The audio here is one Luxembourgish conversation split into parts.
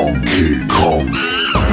Donkey Kong. Donkey Kong.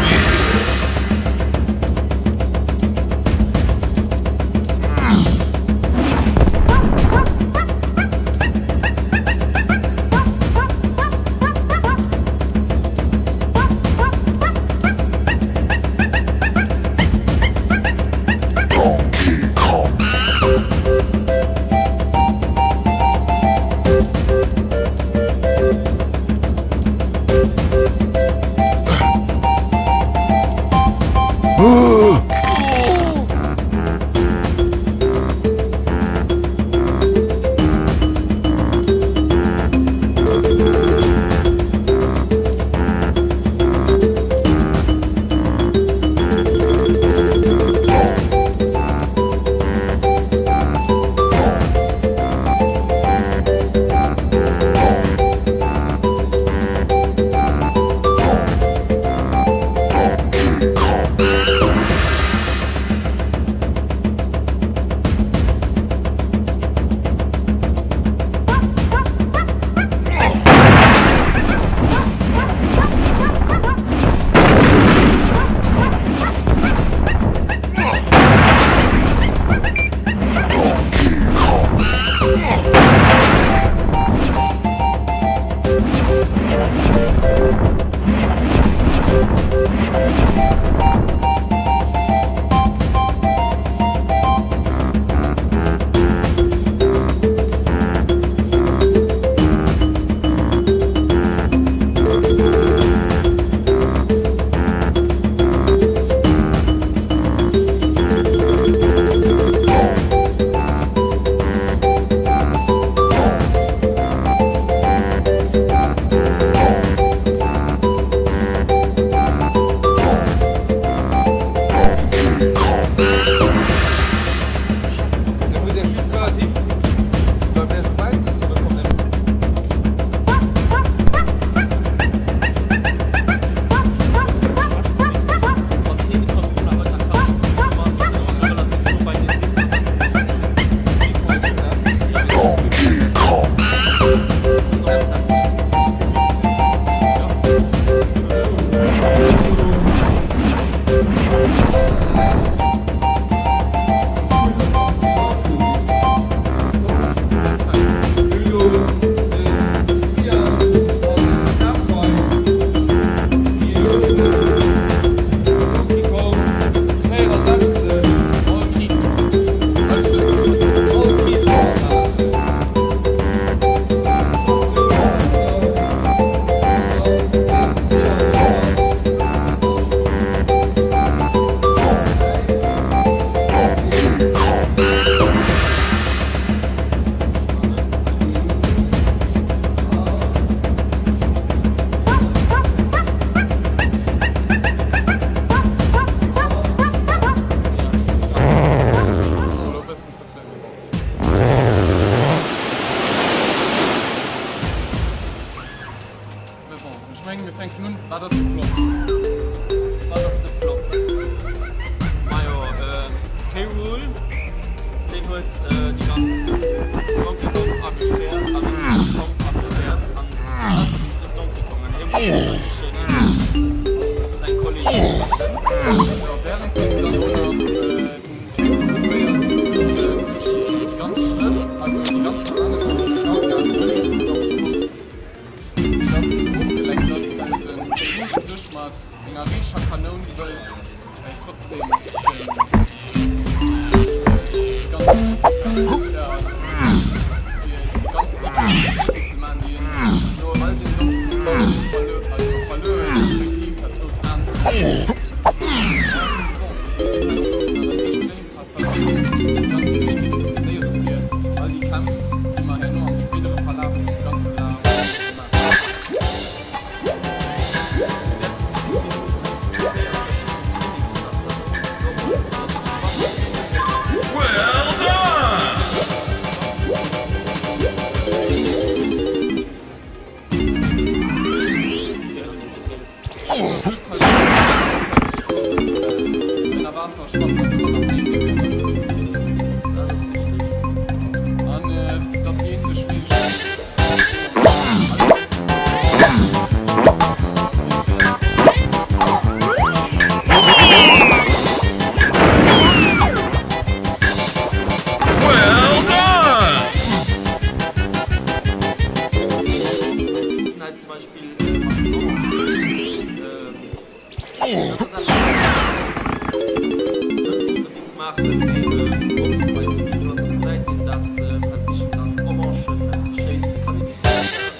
Dat ass eppes, wat een net onbedéngt maachen, mee oft bei Speedruns gesäit een dat se versichen dann Orangen ze schéissen. Kann een déi Switch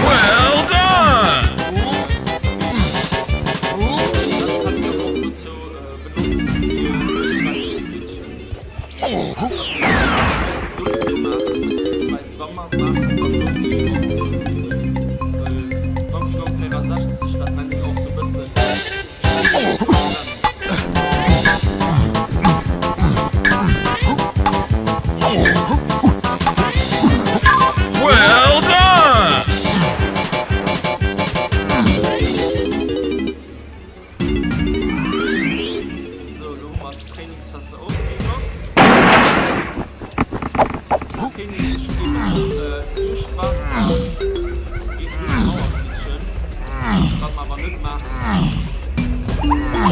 Well done! Well done! Sou, elo hu mer d'Trainingsphase ofgeschloss. Da kéint ee sech eben och duerch d'Waasser géint déi Mauer glitschen, wat mer awer net maachen. Reguläre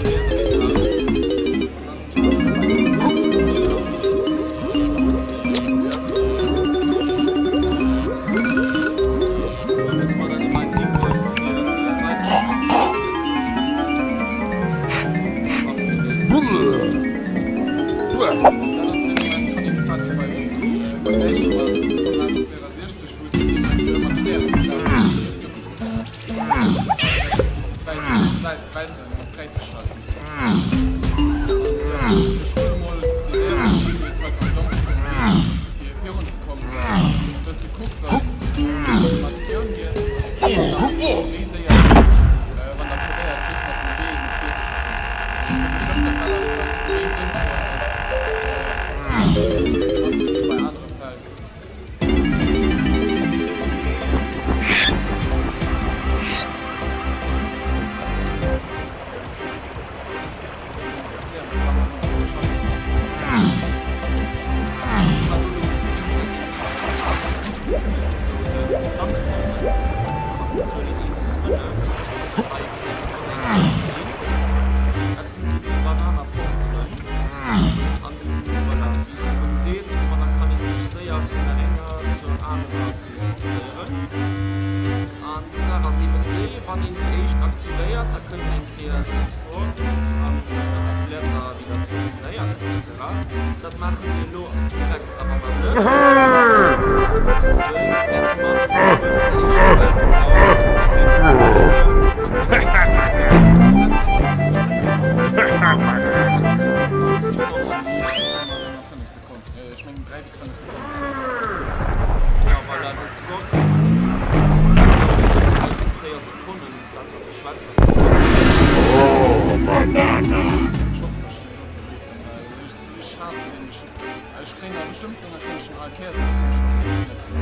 Wee aus. An dann gi mer scho bei den Do musse mer dann eben ein Niveau fir weider An d'Saach ass eben déi, wann een déi éischt aktivéiert, da kënnt eng Kéier de Scrot an erkläert da wéi dat funktionéiert etc. Dat maache mir elo direkt awer nach net, well wäerte mer geschwënn déi éischt Welt bauen an déi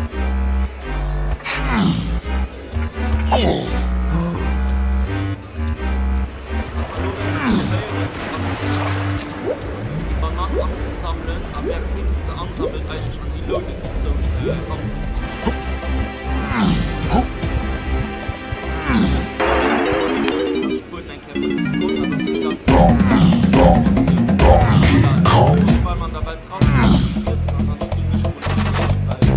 ze Banann anzesammelen a währenddeems een se ansammelt eigentlech an déi Loadingszone eranzekommen. Dat spuert eng Kéier 5 Sekonnen, dat ass jo ganz Voilà, elo ass an der Welt dran, kann ech wiesselen an dann spillen ech mol an déi éischt Welt.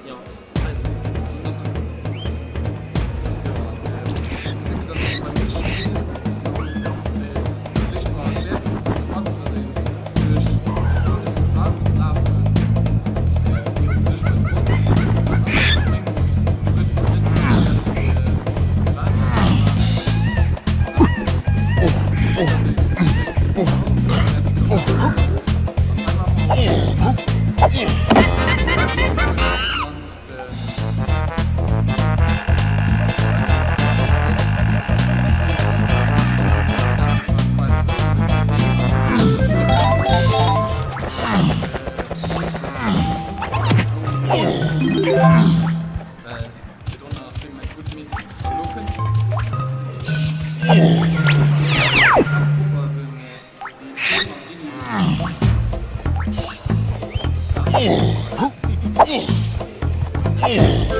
Jo, also.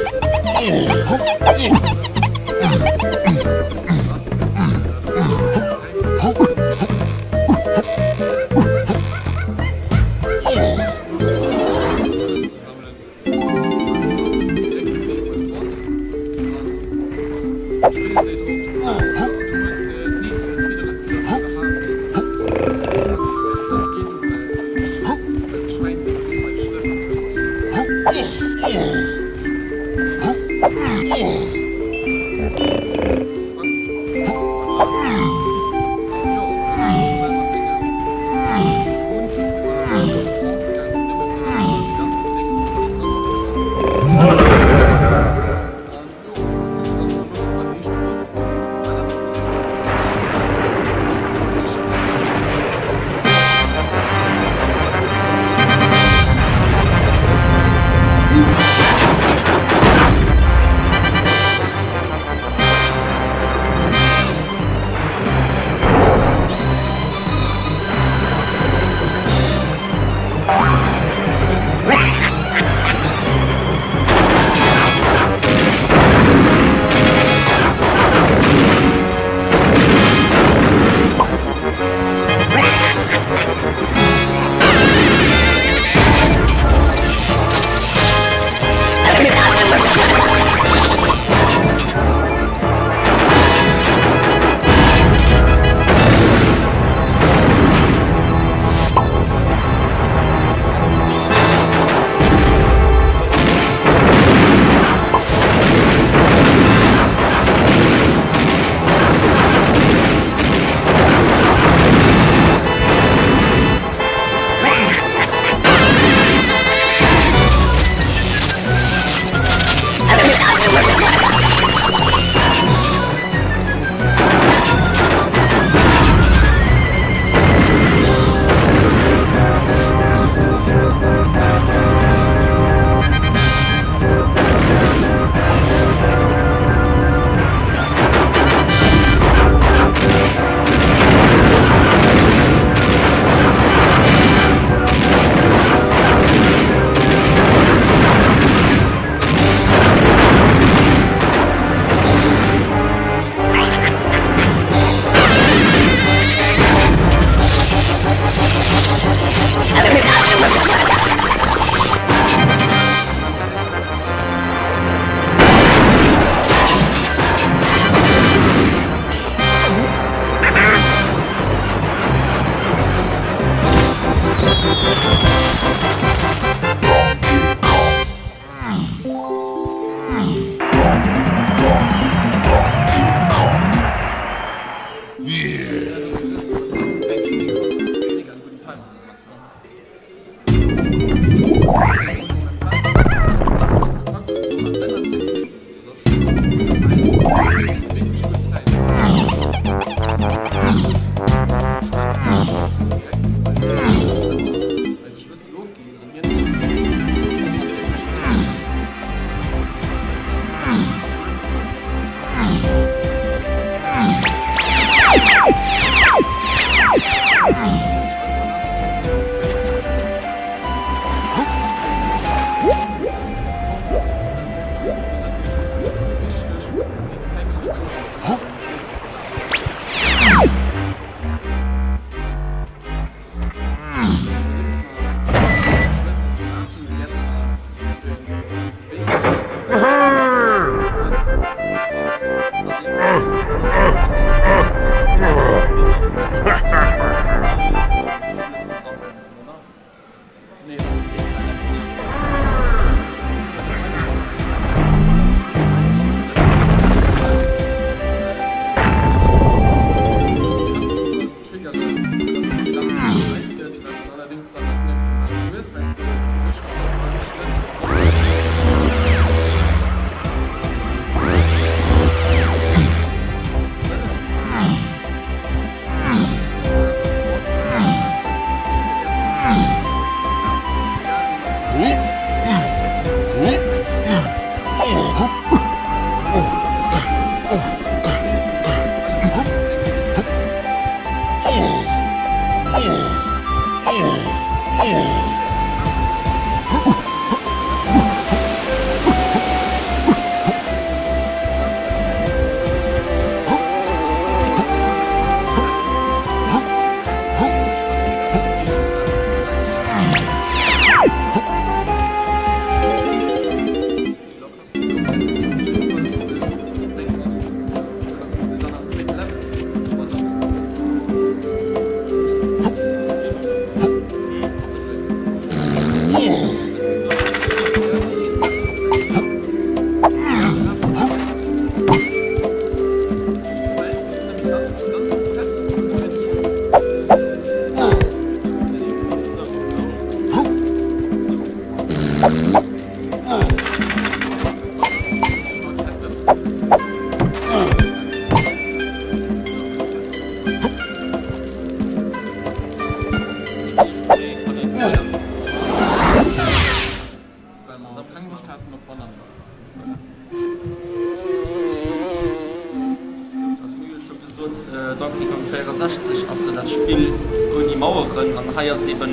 Donkey Kong 64 ass jo dat Spill ouni Maueren an hei ass et eben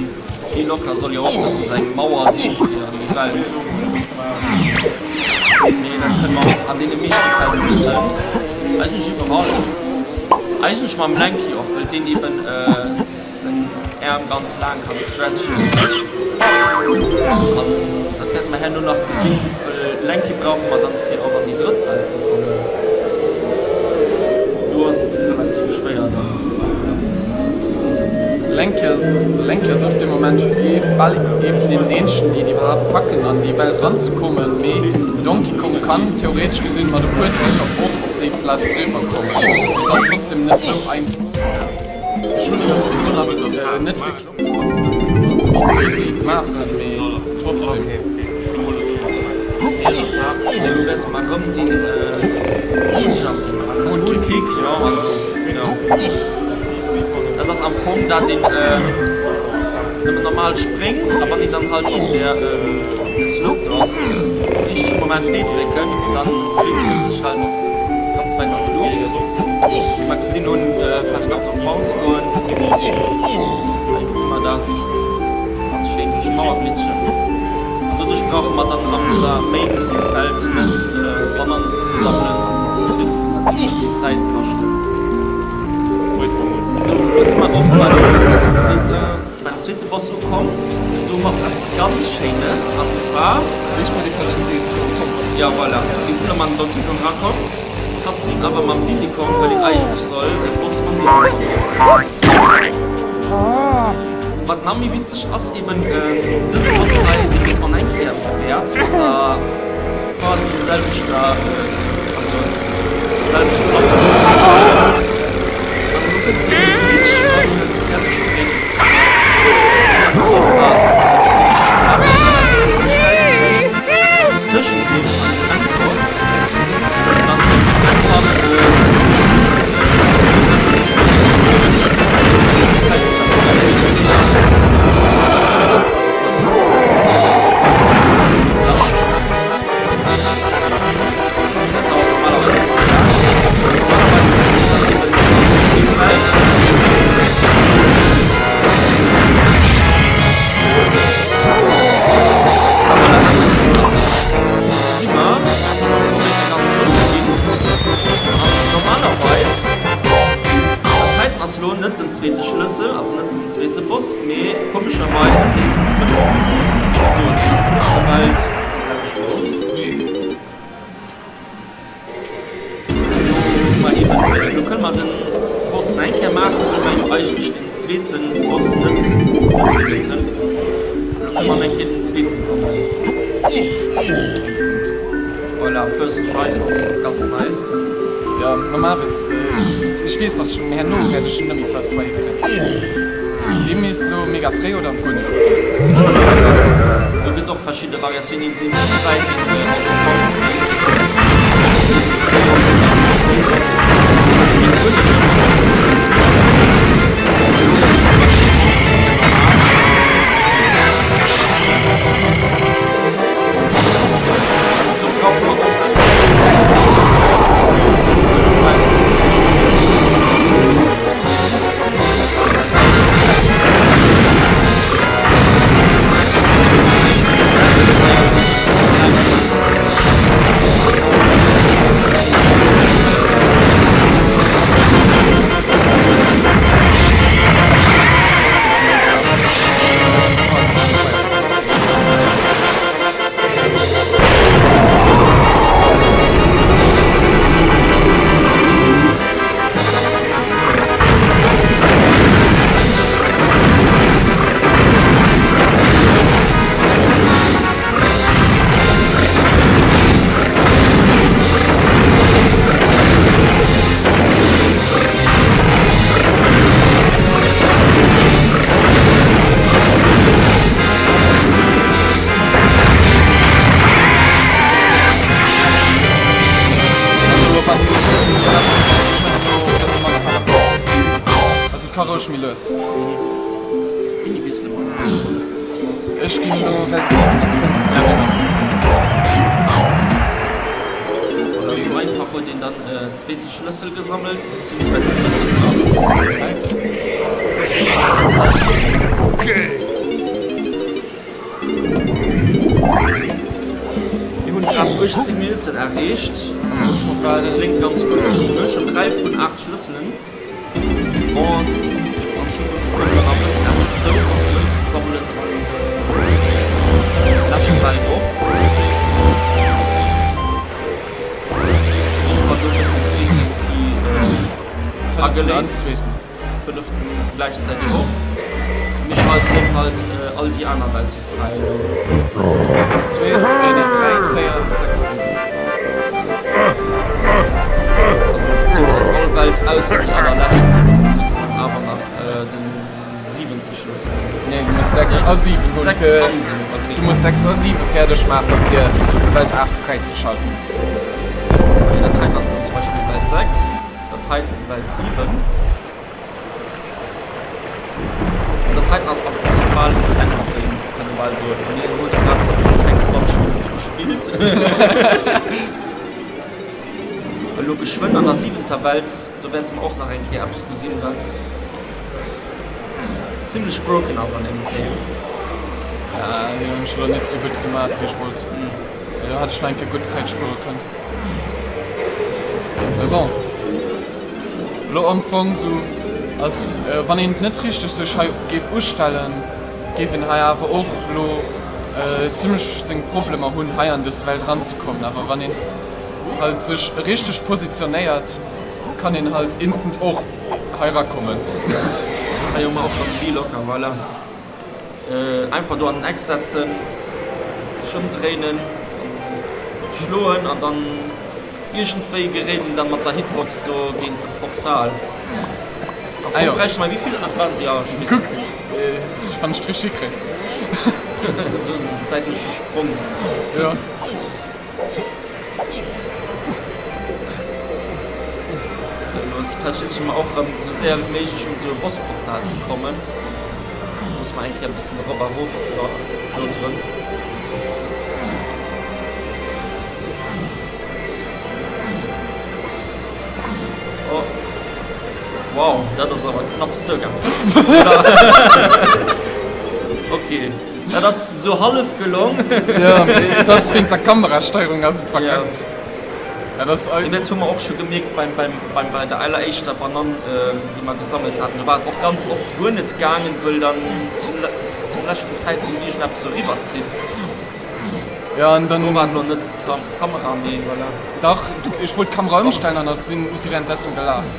méi locker, soll jo och e bësse sou eng Mauer si fir an déi Welt. Mee dat kënne mer och an deene meeschte Fäll skippen, eigentlech iwwerall, eigentlech mam Lanky och, well deen eben seng Äerm ganz laang kann stretchen an dat wäerte mer herno nach gesinn, well Lanky brauche mer dann fir och an déi drëtt Welt ze kommen. Do ass et relativ schwéier dann. Lanky ass och de Moment ee bal ee vun deenen eenzegen déi et iwwerhaapt packen an déi Welt ranzekommen, mee Donkey Kong kann theoretesch gesinn mat e puer Treffer och op déi Plaz eriwwerkommen. Et ass trotzdem net sou einfach. Ech hunn bis elo nach net wierklech opgepasst, wéi si et maachen, mee trotzdem. Dat ass am Fong dat een nëmmen normal spréngt a wann een dann halt op der Slope ass, am richtege Moment D drécken, dann flitt een sech halt ganz wäit an d'Luucht. Wéi mer gesinn hunn, kann een och op d'Maus goen. Hei gesi mer dat ganz schéin duerch d'Mauer glitschen. An doduerch brauche mer dann an der Main-Welt net Banannen ze sammelen an se ze fidderen, wat déi vill Zäit kaschten. Sou, elo si mer och beim zweete, beim zweete Boss ukomm. Do hu mer eppes ganz Schéines, an zwar. Jo, voilà, mir sinn elo mam Donkey Kong rakomm. Cutscene awer mam Diddy Kong, well een eigentlech soll den Boss mam Diddy Kong. Wat nach méi witzeg ass, eben dëse Boss hei, dee gëtt an eng Kéier verwäert mat der quasi der selwechter, also der selwechter Plattform. An elo gëtt et eben e Glitch, wann een et fäerdeg bréngt, esou aktiv ass, op déi richteg Plaz ze setzen, da stellt en sech tëschent dem an dem Endboss. Dann gëtt einfach Schluss, Schluss Si mer probéieren ganz grouss ze ginn an normalerweis, dat heiten ass lo net den zweete Schlëssel, also net vum zweete Boss, mee komescherweis dee vum fënnefte Boss. Wéi gesot, an der fënnefter Welt ass dee selwechte Boss. Elo hu mer eben, elo kënne mer den Boss nach eng Kéier maachen, well mer jo eigentlech den zweeten Boss net onbedéngt. Elo kënne mer nach eng Kéier den zweeten sammelen. Voilà, first try ass och ganz nice. Jo, normalerweis, ech weess dass ech herno wäert ech net méi first try hikréien. Deemnächst elo mega fréi oder guer net opginn. Do gëtt och verschidde Variatiounen, je nodeems wéi wäit een out of bounds geet. Ech ginn elo well d'Zäit mat Konscht. huet een dann zweete Schlëssel gesammelt, beziehungsweise de fënneften an. Zäit. Mir hunn grad 18 Minutten erreecht. Kléngt ganz gutt. Mir hu schonn 3 vun 8 Schlësselen. Bon, an Zukunft kënnt dann nach e bëssen eppes zou mat Mënze sammelen an leschte Welt och. Och wa do gëtt den zweeten Key ageléist, fënneften gläichzäiteg och. Mir schalten halt all déi aner Welte fräi elo. Zwee, nee, 3, 4, 6 a 7. Also beziehungsweise all Welt ausser déi allerlescht, well dofir muss een dann awer nach den siwente Schlëssel hunn. Nee, du muss 6 a 7 hunn 6 fir, an 7, okay. Du muss 6 a 7 fäerdeg maache fir Welt 8 fräizeschalten. Okay, dat heiten ass dann zum Beispill Welt 6, dat heiten Welt 7. An dat heiten ass am Fong scho bal Endgame, kënne mer bal soen. Mir hu grad keng 20 Minutte gespillt. Elo geschwënn an der siwenter Welt, do wäerte mer och nach eng Kéier eppes gesinn, wat zimlech broken ass an deem Game. Ah, déi hunn ech elo net sou gutt gemaach, wéi ech wollt. Do hätt ech nach eng Kéier gutt Zäit spuere kënnen. Mee bon. Lo am Fong sou ass wann een et net richteg sech hei géif ustellen, géif een hei awer och lo zimlech seng Problemer hunn hei an dës Welt ranzekommen. Awer wann een halt sech richteg positionéiert, kann een halt instant och hei rakommen. Also hei hu mer och dann de Locker, voilà. Einfach do an den Eck setzen, sech ëmdréinen, schloen an dann iergendwéi geréit een dann mat der Hitbox do géint de Portal. Am Fong bräichte mer, wéivill waren ja ech weess Kuck, wann ech d'richteg hikréien. Esou en säitleche Sprong. Jo. Sou, elo versiche mer och erëm esou séier wéi méiglech un esou e Bossportal ze kommen. Muss mer eng Kéier e bëssen erop a erof kloteren. Oh. Wow, dat ass awer knapps duergaangen. Okay. Dat ass sou hallef gelong. Jo, mee et ass wéint der Kamerasteierung ass et verkackt. Dat ass Mee dat hu mer och scho gemierkt beim, beim, beim, bei der alleréischter Banann, déi mer gesammelt haten. Do war et och ganz oft guer net gaangen, wëll dann zum, zum leschten Zäitpunkt iergendeppes sou eriwwerzitt. Jo, an dann. Do war et lo net d'Kamera, mee voilà. Dach, ech wollt d'Kamera ëmstellen an ass si währenddessen gelaf.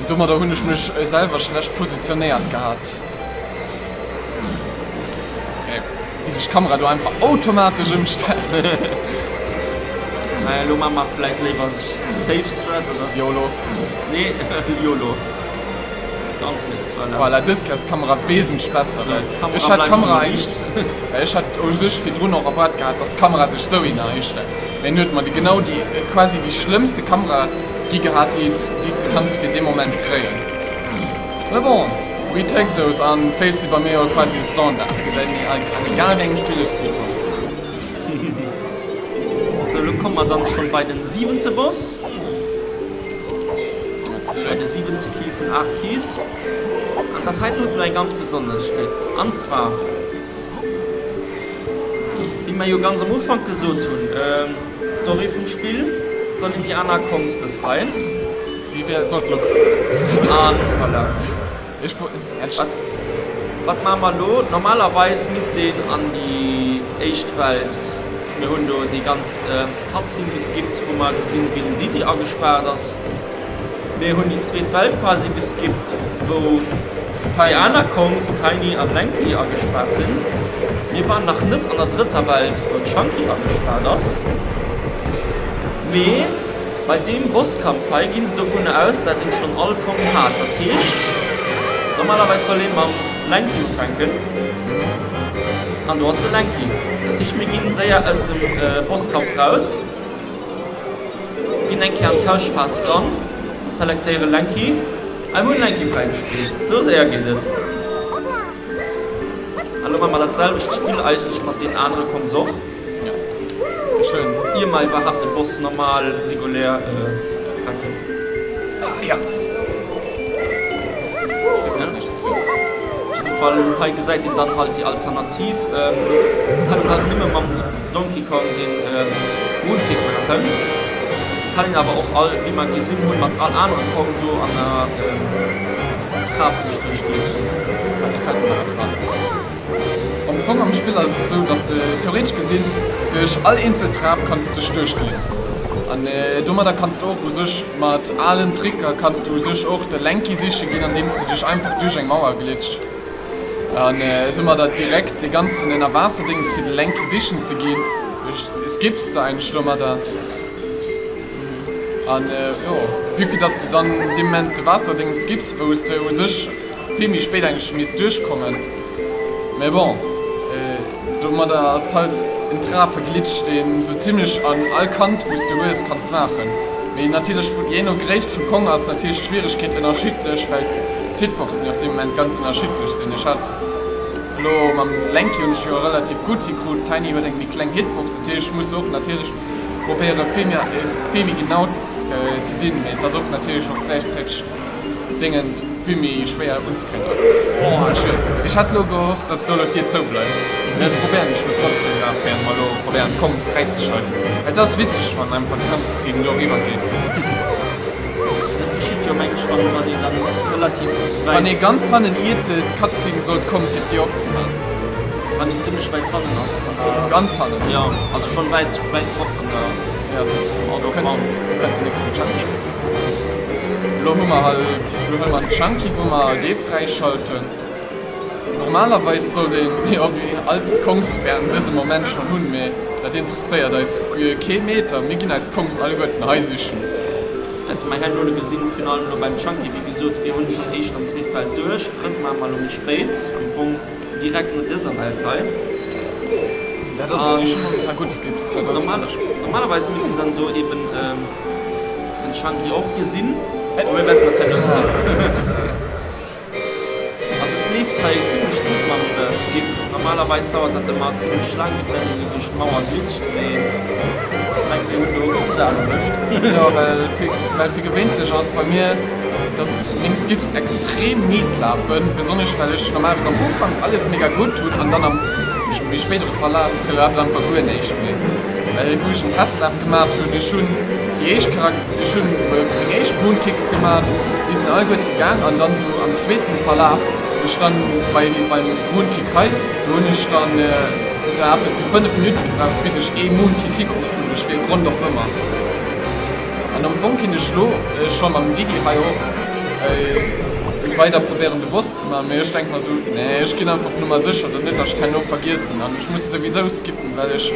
Domadder hunn ech mech selwer schlecht positionéiert gehat. Wéi sech d'Kamera do einfach automatesch ëmstellt. Naja, elo maache mer vläit léiwer Safe Strat, oder? Yolo. Nee, Yolo. Ganz léif, voilà. Voilà, dës Kéier ass d'Kamera wesentlech besser, So, well d'Kamera ech hat bleift d'Kamera am eigentlich, Gesiicht. well ech hat u sech virdrun och erwaart gehat, dass d'Kamera sech sou hinner histellt. Mee en huet mer déi genau déi, quasi déi schlëmmste Kamera gi gehat, déi et, déi s de kanns fir dee Moment kréien. Mais bon, we take those an Fails si bei mir jo quasi de Standard, gesäit een an egal wéi engem Spill ech speedrun. Sou, elo komme mer dann schon bei den siwente Boss. Bei de siwente Key vun 8 Keys. An dat heiten huet elo eng ganz Besonneschkeet. An zwar, wéi mer jo ganz am Ufank gesot hunn, Story vum Spill, soll een déi aner Kongs befreien. Wéi wär sollt lo. An voilà. Ech wo ech. Wat wat maache mer elo? Normalerweis misst een an déi éischt Welt. Mir hunn do déi ganz Cutscene geskippt, wou mer gesinn, wéi den Diddy agespaart ass. Mir hunn déi zweet Welt quasi geskippt, wou déi aner Kongs, Tiny an Lanky, agespaart sinn. Mir waren nach net an der drëtter Welt, wou d'Chunky agespaart ass. Mee. Bei deem Bosskampf hei ginn se dovun aus, dat een schonn all Kong hat. Dat heescht, normalerweis soll ee mam Lanky ufänken. An do ass de Lanky. Dat heescht, mir ginn séier aus dem Bosskampf raus, ginn eng Kéier an d'Tauschphas ran, selektéiere Lanky a mir hunn Lanky fräigespillt. Sou séier geet et. A lo maache mer dat selwecht Spill eigentlech mat deenen anere Kongs och. Ja. Schön. Ier mer iwwerhaapt de Boss normal, regulär cracken. Ja. Ich weess net, nächste Ziel. Op jidde Fall, hei gesäit een dann halt déi Alternativ. Kann een halt nëmme mam Donkey Kong den Moonkick maachen. Kann een awer och all, wéi mer gesinn hunn, mat all anere Kong do an der Trap sech duerchglitschen. Dat gefält mer nach eppes an. Am Fong am Spill ass et esou, dass de theoretesch gesinn duerch all eenzel Trap kanns dech duerchglitzen. An domadder kanns de och u sech mat alen Tricker kanns de u sech och de Lanky siche ginn, andeems de dech einfach duerch eng Mauer glitsch. An soumadder direkt dee ganzen Ënnerwaasserdéngs fir de Lanky sichen ze ginn, skips de eigentlech domadder. An jo, vue que dass de dann dee Moment de Waasserdéngs skips, wou s de u sech vill méi spéit eigentlech misst duerchkommen. Mä bon, domadder ass et halt en Trapeglitch, deen sou zimlech an all Kant wou s de hues kanns maachen. Mee natierlech jee no Gréisst vum Kong ass natierlech d'Schwieregkeet ënnerschiddlech, well d'Hitboxen jo och dee Moment ganz ënnerschiddlech sinn. Ech hat elo mam Lanky hunn ech jo relativ gutt hikrut, Tiny huet eng méi kleng Hitbox, dat heescht ech muss och natierlech probéiere vill méi vill méi genau ze sinn, mee et ass och natierlech och gläichzäiteg Déngens vill méi schwéier unzekréien. Oh shit, ech hat lo gehofft dass do lo d'Dier zou bleift, mee dat probéieren ech lo trotzdem nach, während mer lo probéieren d'Kongs fräizeschalten. Et ass witzeg wann einfach d'Cutscene do eriwwer geet. Dat geschitt jo mengen ech wann wann een dann relativ wäit. Wann ee ganz hannen iert d'Cutscene sollt kommen fir d'Dier opzeman. Wann een zimlech wäit hannen ass an der. Ganz hannen? Jo, also schon wäit wäit fort an der. Jo, do kënnt do kënnt den nächsten Chunky. Lo hu mer halt, lo huele mer den Chunky wou mer dee fräischalten. Normalerweis sollt een jo wéi all d'Kongs während dësem Moment schonn hunn, mee dat interesséiert eis kee Meter, mir ginn eis d'Kongs alleguerten hei sichen. Hätte mer herno elo gesinn, virun allem elo beim Chunky, wéi gesot, mir hunn schonn éischt an zweet Welt duerch, d'drëtt maache mer elo méi spéit, am Fong direkt no dëser Welt hei. Dat ass ech hunn momentan gutt Skips, dat ass vëlleg. Normalerweis misst een dann do eben den Chunky och gesinn, ma mir wäerten dat herno gesinn. Also et leeft hei zimlech gutt mam Skip. Normalerweis dauert dat emmer zimlech laang bis dat een duerch d'Mauer glitscht, mee ech mengen mir hunn do e gutt Aen erwëscht. Jo, well fir well fir gewéintlech ass bei mir, dass meng Skips extrem mies lafen, besonnesch well ech normalerweis am Ufank alles mega gutt hunn an dann am méi spéidere Verlaf klappt einfach guer néischt méi. Well wou ech en Testlaf gemat hunn, ech hunn déi éischt Charak ech hunn meng éischt Moonkicks gemat, déi sinn alleguerte gaang an dann sou am zweeten Verlaf, wou ech dann bei beim Moonkick hei, do hunn ech dann sou eppes wéi 5 Minutte gebraucht bis ech ee Moonkick hikrut hunn, duerch wéi e Grond och ëmmer. An am Fong kinnt ech lo scho mam Diddy hei och weider probéieren de Boss ze man, mee ech denk mer sou, nee ech ginn einfach op Nummer sécher, dann net dass ech herno vergiessen an ech muss souwisou skippen, well ech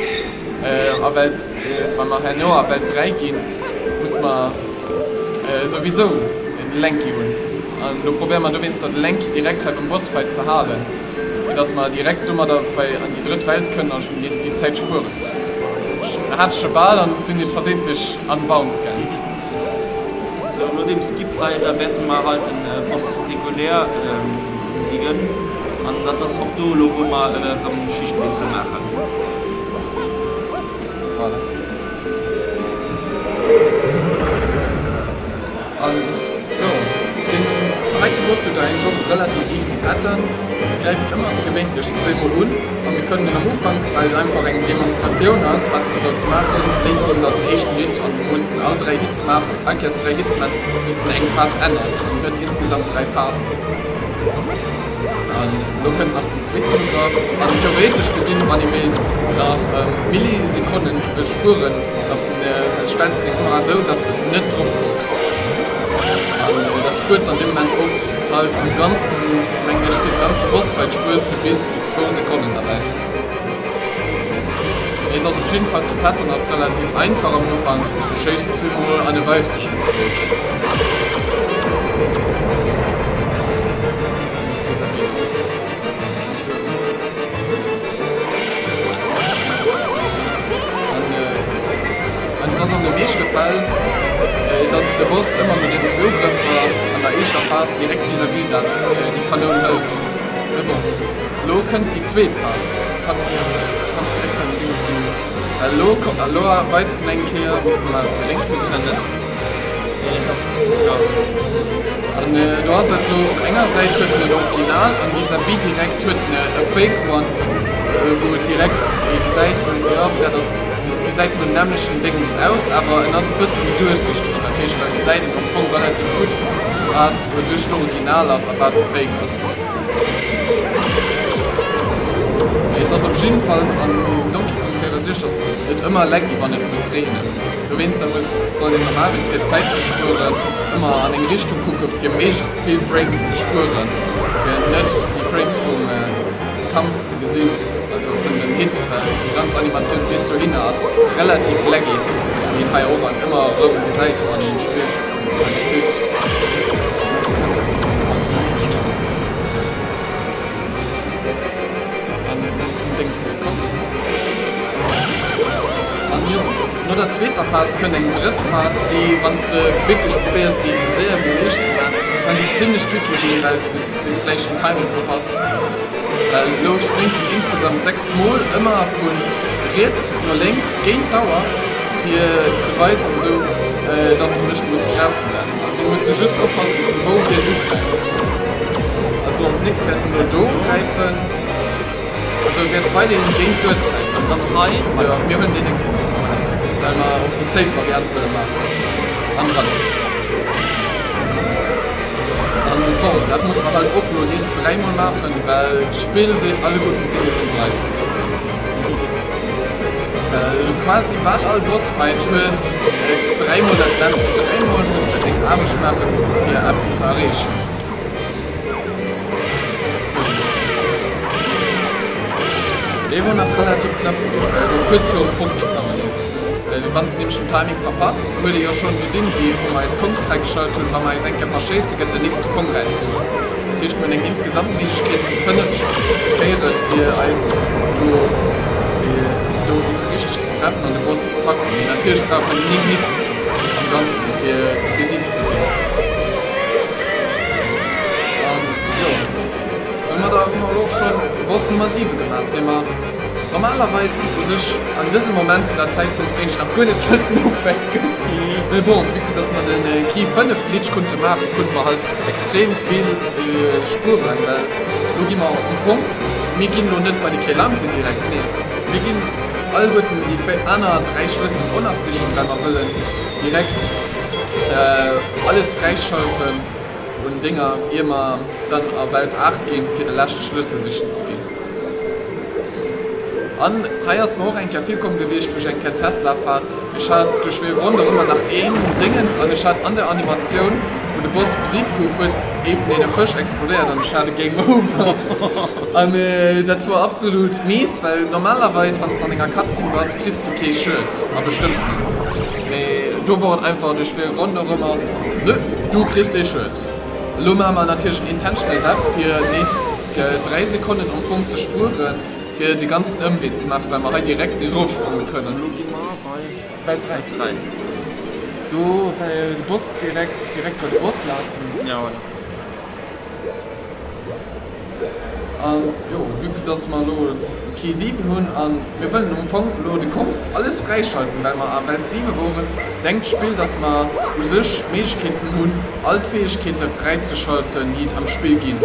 a Welt, wa mer herno a Welt 3 ginn, muss mer souwisou de Lanky hunn an do probéiere mer dowéinster de Lanky direkt hei beim Bossfight ze halen, fir dass mer direkt domadder bei an déi drëtt Welt kënnen a nees déi Zäit spueren. Ech hat scho bal an sinn nees versehentlech an Bounce gaangen. Sou, no dem Skip hei, da wäerte mer halt den Boss regulär besiegen. An dat ass och do elo, wou mer erëm Schichtwiessel maachen. Voilà. An jo, deen heite Boss huet eigentlech och e relativ easy Pattern. E gräift ëmmer fir gewéintlech zweemol un a mir kënnen en am Ufank, well et einfach eng Demonstratioun ass, wat s de solls maachen, léisst en der den éischten Hit an du muss en all 3 Hits maachen, all Kéiers 3 Hits maachen, bis en eng Phas ännert. An en huet insgesamt 3 Phasen. An elo kënnt nach den zweeten Ugrëff. An theoretesch gesinn, wann ee wéilt nach Millisekonnen wëll spueren, da stells de deng Kamera esou, dass de net drop kucks. An dat spuert dann dee Moment och halt am Ganzen, mengen ech, fir de ganze Bossfight spuers de bis zu zwou Sekonnen derbäi. Mee et ass op jiddefalls, de Pattern ass relativ einfach am Ufank, du schéiss zweemol an e weist sech enzwousch. An et ass an de meeschte Fäll, dass de Boss ëmmer no den zwou Ugrëffer an der éischter Phas direkt vis-à-vis dat déi Kanoun hëlt. Mee bon, elo kënnt déi zweet Phas. Kanns de kanns direkt bei den Dinges ginn. Elo elo weist en eng Kéier, misst normalerweis déi lénks sinn. Oder net? Nee, dat ass e bëssen raus. An do ass et elo, op enger Säit huet en en Original an vis-à-vis direkt huet en e Fake One, wou et direkt ee gesäit, sou jo dat ass, gesäit no nämmlechten Déngens aus, awer en ass e bësse méi duerchsichteg. Dat heescht, da gesäit een am Fong relativ gutt, wat u sech d'Original ass a wat de Fake ass. Mee et ass op jiddefalls an Donkey Kong 64 ass et ëmmer laggy wann et muss reenen. Dowéinster muss sollt een normalerweis fir Zäit ze spueren ëmmer an eng Richtung kucken fir méiglechst vill Frames ze spueren fir net déi Frames vum Kampf ze gesinn, also vun den Hits, well déi ganz Animatioun bis dohinner ass relativ laggy wéi een hei och an ëmmer erëm gesäit wann een d'Spill No der zweeter Phas kënnt eng drëtt Phas, déi, wann s de wierklech probéiers, déi esou séier wéi méiglech ze maachen, kann déi zimmlech tricky sinn, well s de vläicht den Timing verpass. Well elo spréngt en insgesamt 6 Mol ëmmer vu riets no lénks géint d'Auer. Fir ze weisen esou dass de mech muss treffen. Also muss de just oppassen wou hien ugräift. Also als nächst wäert en lo do ugräifen. Also e wäert weiderhin géint d'Uerzäit. Dat ass hei? Jo, mir huelen deen nächsten, well mer och déi safe Variant wëlle maachen. An dran. An bon, dat musse mer halt och lo nees dräimol maachen, well d'Spill seet alle guten Dinge sind drei. Quasi bal all Bossfight huet et dräimol dat nämm, dräimol muss de eng Aarbecht maachen fir eppes ze erreechen. Dee wor nach relativ knapp gewiescht, well e kuerz virum fortgesprongen ass. Wann s de nämlech den Timing verpass, huet ee jo schonn gesinn, wéi wou mer eis Kongs fräigeschalt hunn, wa mer eis eng Kéier verschéisse gëtt den nächste Kong räisgeholl. Dat heescht, mir hunn eng insgesamt Méiglechkeet vu 5 Kéieren, fir eis do do och richteg ze treffen an de Boss ze packen. Mee natierlech brauch een 9 Hits am Ganzen, fir besiegt ze ginn. An jo, soumadder hu mer elo och schonn Boss Nummer 7 gemaach, dee mer normalerweis u sech an dësem Moment vun der Zäitpunkt eigentlech nach guer net sollten ufänken. Mee bon, vue que dass mer de Key 5 Glitch konnte maachen, konnte mer halt extrem vill spueren, well lo gi mer am Fong, mir ginn lo net bei de Kelamsi direkt, nee, mir ginn alleguerten déi aner 3 Schlëssel och nach sichen, well mer wëllen direkt alles fräischalten un Dénger, ier mer dann a Welt 8 ginn, fir de leschte Schlëssel sichen ze ginn. An hei ass mer och eng Kéier virkomm gewiescht, wou ech eng Kéier Testlaf hat, ech hat duerch wéi e Grond och ëmmer nach een Déngens an ech hat an der Animatioun, wou de Boss besiegt gouf, huet ee vun deene Fësch explodéiert an ech hat e Game Over. An dat wor absolut mies, well normalerweis, wann s de an enger Cutscene bass, kriss du kee Schued a bestëmmten, mee do wor et einfach duerch wéi e Grond och ëmmer, nö, du kriss dee Schued. Elo maache mer natierlech en intentional death, fir nees 3 Sekonnen am Fong ze spueren, fir de ganzen Ëmwee ze maachen, well mer hei direkt bis erofsprange kënnen. Elo gi mer bei Welt 3. 3. Do well de Boss direkt direkt bei de Boss lafen. Ja voilà. An jo, vue que dass mer elo Key 7 hunn an mir wëllen am Fong elo de Kongs alles fräischalten, well mer a Welt 7 woren, denkt d'Spill dass mer u sech d'Méiglechkeeten hunn all d'Fäegkeete fräizeschalten déi et am Spill ginn,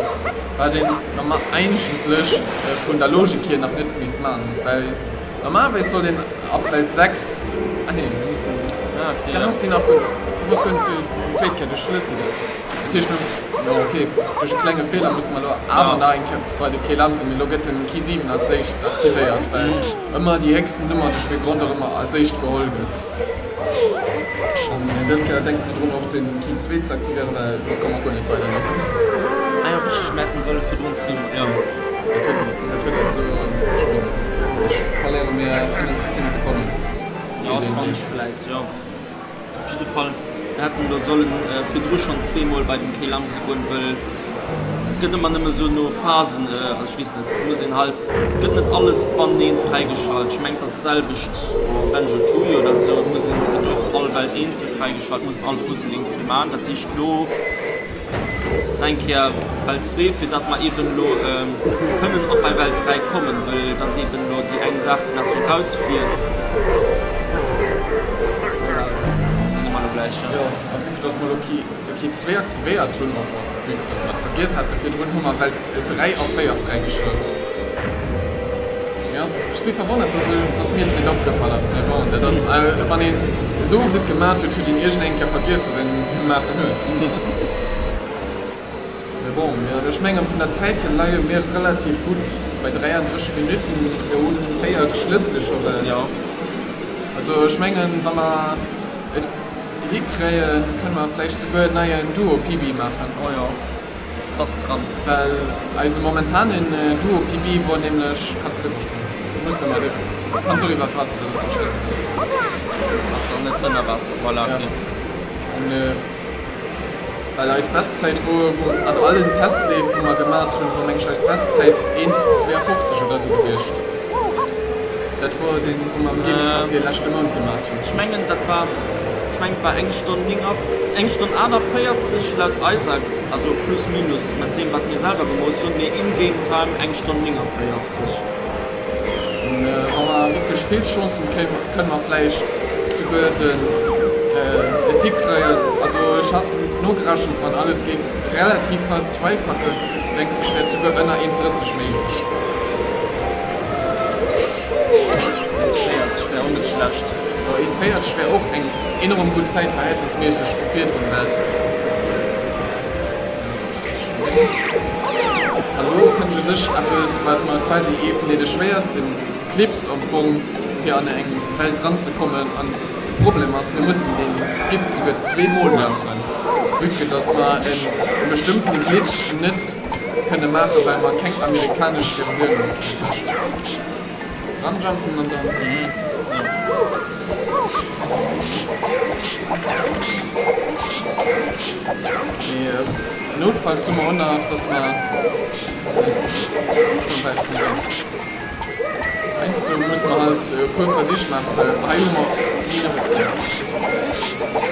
wat een normal eigentlech vun der Logik hier nach net misst man, well normalerweis sollt een ab Welt 6, ah nee, mir mussen, Ah, okay, da ja. has de nach de, du hues guer net déi zweet Kéier de Schlëssel ginn. Dat heescht mir, jo ok, duerch e klenge Feeler musse mer elo awer nach eng Kéier bei de Key Lamsen, mee elo gëtt den Key 7 als éischt aktivéiert, well ëmmer déi héchsten Nummer duerch wéi Grond och ëmmer als éischt geholl gëtt. An dës Kéier denke mir drun och den Key 2 ze aktivéieren, well soss komme mer guer net weider lass. Ah jo, richteg, mir hätten solle virdrun zweemol, jo. Dat huet, dat huet eis elo, ech mengen, ech verléiere mir 5, 10 Sekonnen. Jo, 20 vläit, jo. Op jidde Fall, mir hätten elo sollen virdru schonn zweemol bei den Key Lamsi goen, wëll et gëtt ëmmer nëmme sou no Phasen, also ech weess net, et muss een halt, et gëtt net alles banneneen fräigeschalt. Ech mengen, et ass d'selwecht am Banjo Tooie oder sou, et muss een, gëtt och all Welt eenzel fräigeschalt, muss een all Puzzle eenzel maachen. Dat heescht elo. Nach eng Kéier Welt 2, fir datt mer eben elo kënnen op bei Welt 3 kommen, well et ass eben elo déi eng Saach, déi nach esou erausfiert. Voilà, do si mer elo gläich. Jo, a vue que dass mer elo Key, Key 2 aktivéiert hunn, enfin, vue que dass mer et vergiess hate virdrun, hu mer Welt 3 a 4 fräigeschalt. Mir ass, ech si verwonnert, dass ech, dass mir et net opgefall ass, mee bon, dat ass, wann een esou oft et gemat huet, huet een iergend eng Kéier vergiess, dass een et ze maachen huet. Mee bon, mir, ech mengen, vun der Zäit hier leie mir relativ gutt bei 33 Minutten. Mir hunn 4 Schlëssele scho well. Jo. Also ech mengen, wa mer et hikréien, kënne mer vläicht souguer en neien Duo-PB maachen. Oh jo, et ass dran. Well eise momentanen Duo-PB wor nämlech, kanns de riwwersprangen, du muss ëmmer riwwer, kanns och iwwer d'Waasser, dat ass de Schlëssel. Haaptsaach net ënner Waasser, voilà, Ja. ok. An well eis Bestzäit wor, wou an allen Testleef wou mer gemat hunn, wor meng ech eis Bestzäit 1,52 oder sou gewiescht. Dat wor deen wou mer am Gaming Café leschte Mount gemat hunn. Ech mengen dat war, ech mengen et war eng Stonn 9 a, eng Stonn 48 laut eiser, also plus minus mat deem wat mir selwer gemooss hunn, mee in game time eng Stonn 49. Wa mer wierklech vill Chance hunn, kënne mer vläicht souguer den et hikréien. Also ech hat nogerechent, wann alles géif relativ first try packen, denken ech wär et souguer ënner 1,30 méiglech. 1,40 wär och net schlecht. Jo, 1,40 wär och eng enorm gutt Zäit verhältnisméisseg vu virdrun, well. An elo kënnt u sech eppes, wat mer quasi ee vun deene schwéierste Clips am Fong, fir an eng Welt eranzekommen. An de Problem ass, mir mussen dee Skip souguer zweemol maachen, vue que dass mer e bestëmmtene Glitch net kënne maachen, well mer keng amerikanesch Versioun hunn. Ranjumpen an dann. Mee noutfalls hu mer och nach, dass mer. Heiansdo muss mer halt e puer Versich maachen, well hei hu mer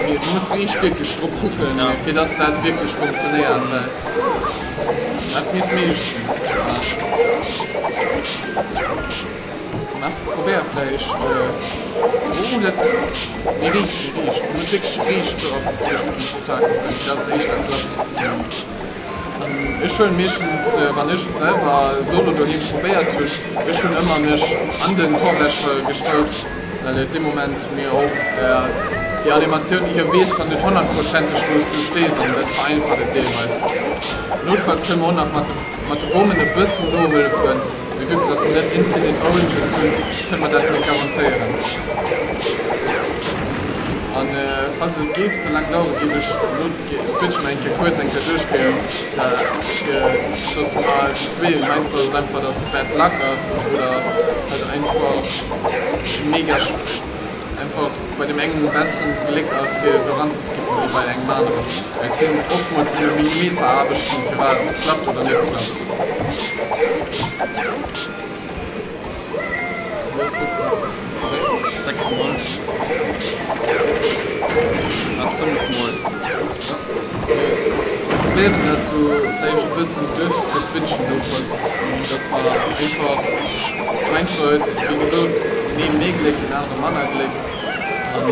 Mee du muss riicht wierklech drop kucken, fir dass dat wierklech funktionéiert, well dat misst méiglech sinn. Mach, probéier vläicht. Oh, dat. Méi riicht, méi riicht. Du muss wierklech riicht op den Portal kucken, fir dass et éischter klappt. An ech huelen meeschtens, wann ech et selwer solo doheem probéiert hunn, ech hunn ëmmer mech an den Torwächter gestallt, well et dee Moment mir och déi Animatioun, hie weess dann net honnertprozenteg wou s du stees an dat vereinfacht et deelweis. Noutfalls kënne mer och nach mat de Bommen e bëssen nohëllefen, mee vue que dass mer net infinite oranges hunn, kënne mer dat net garantéieren. An falls et géif ze laang daueren, géif ech elo Switch mer eng Kéier kuerz eng Kéier duerch fir fir dass mer déi zwee meinst du ass et einfach dass et bad luck ass oder halt einfach mega einfach bei dem engen besseren Gléck ass fir doran ze skippen wéi bei engem aneren well et sinn oftmools nëmme Millimeteraarbechten firwat et klappt oder net klappt. 6 mol ah 5 mol. Probéieren dat sou vläicht e bëssen duerch ze switchen notfalls, dass mer einfach heiansdo huet wéi gesot den ee méi Gléck, den anere manner Gléck an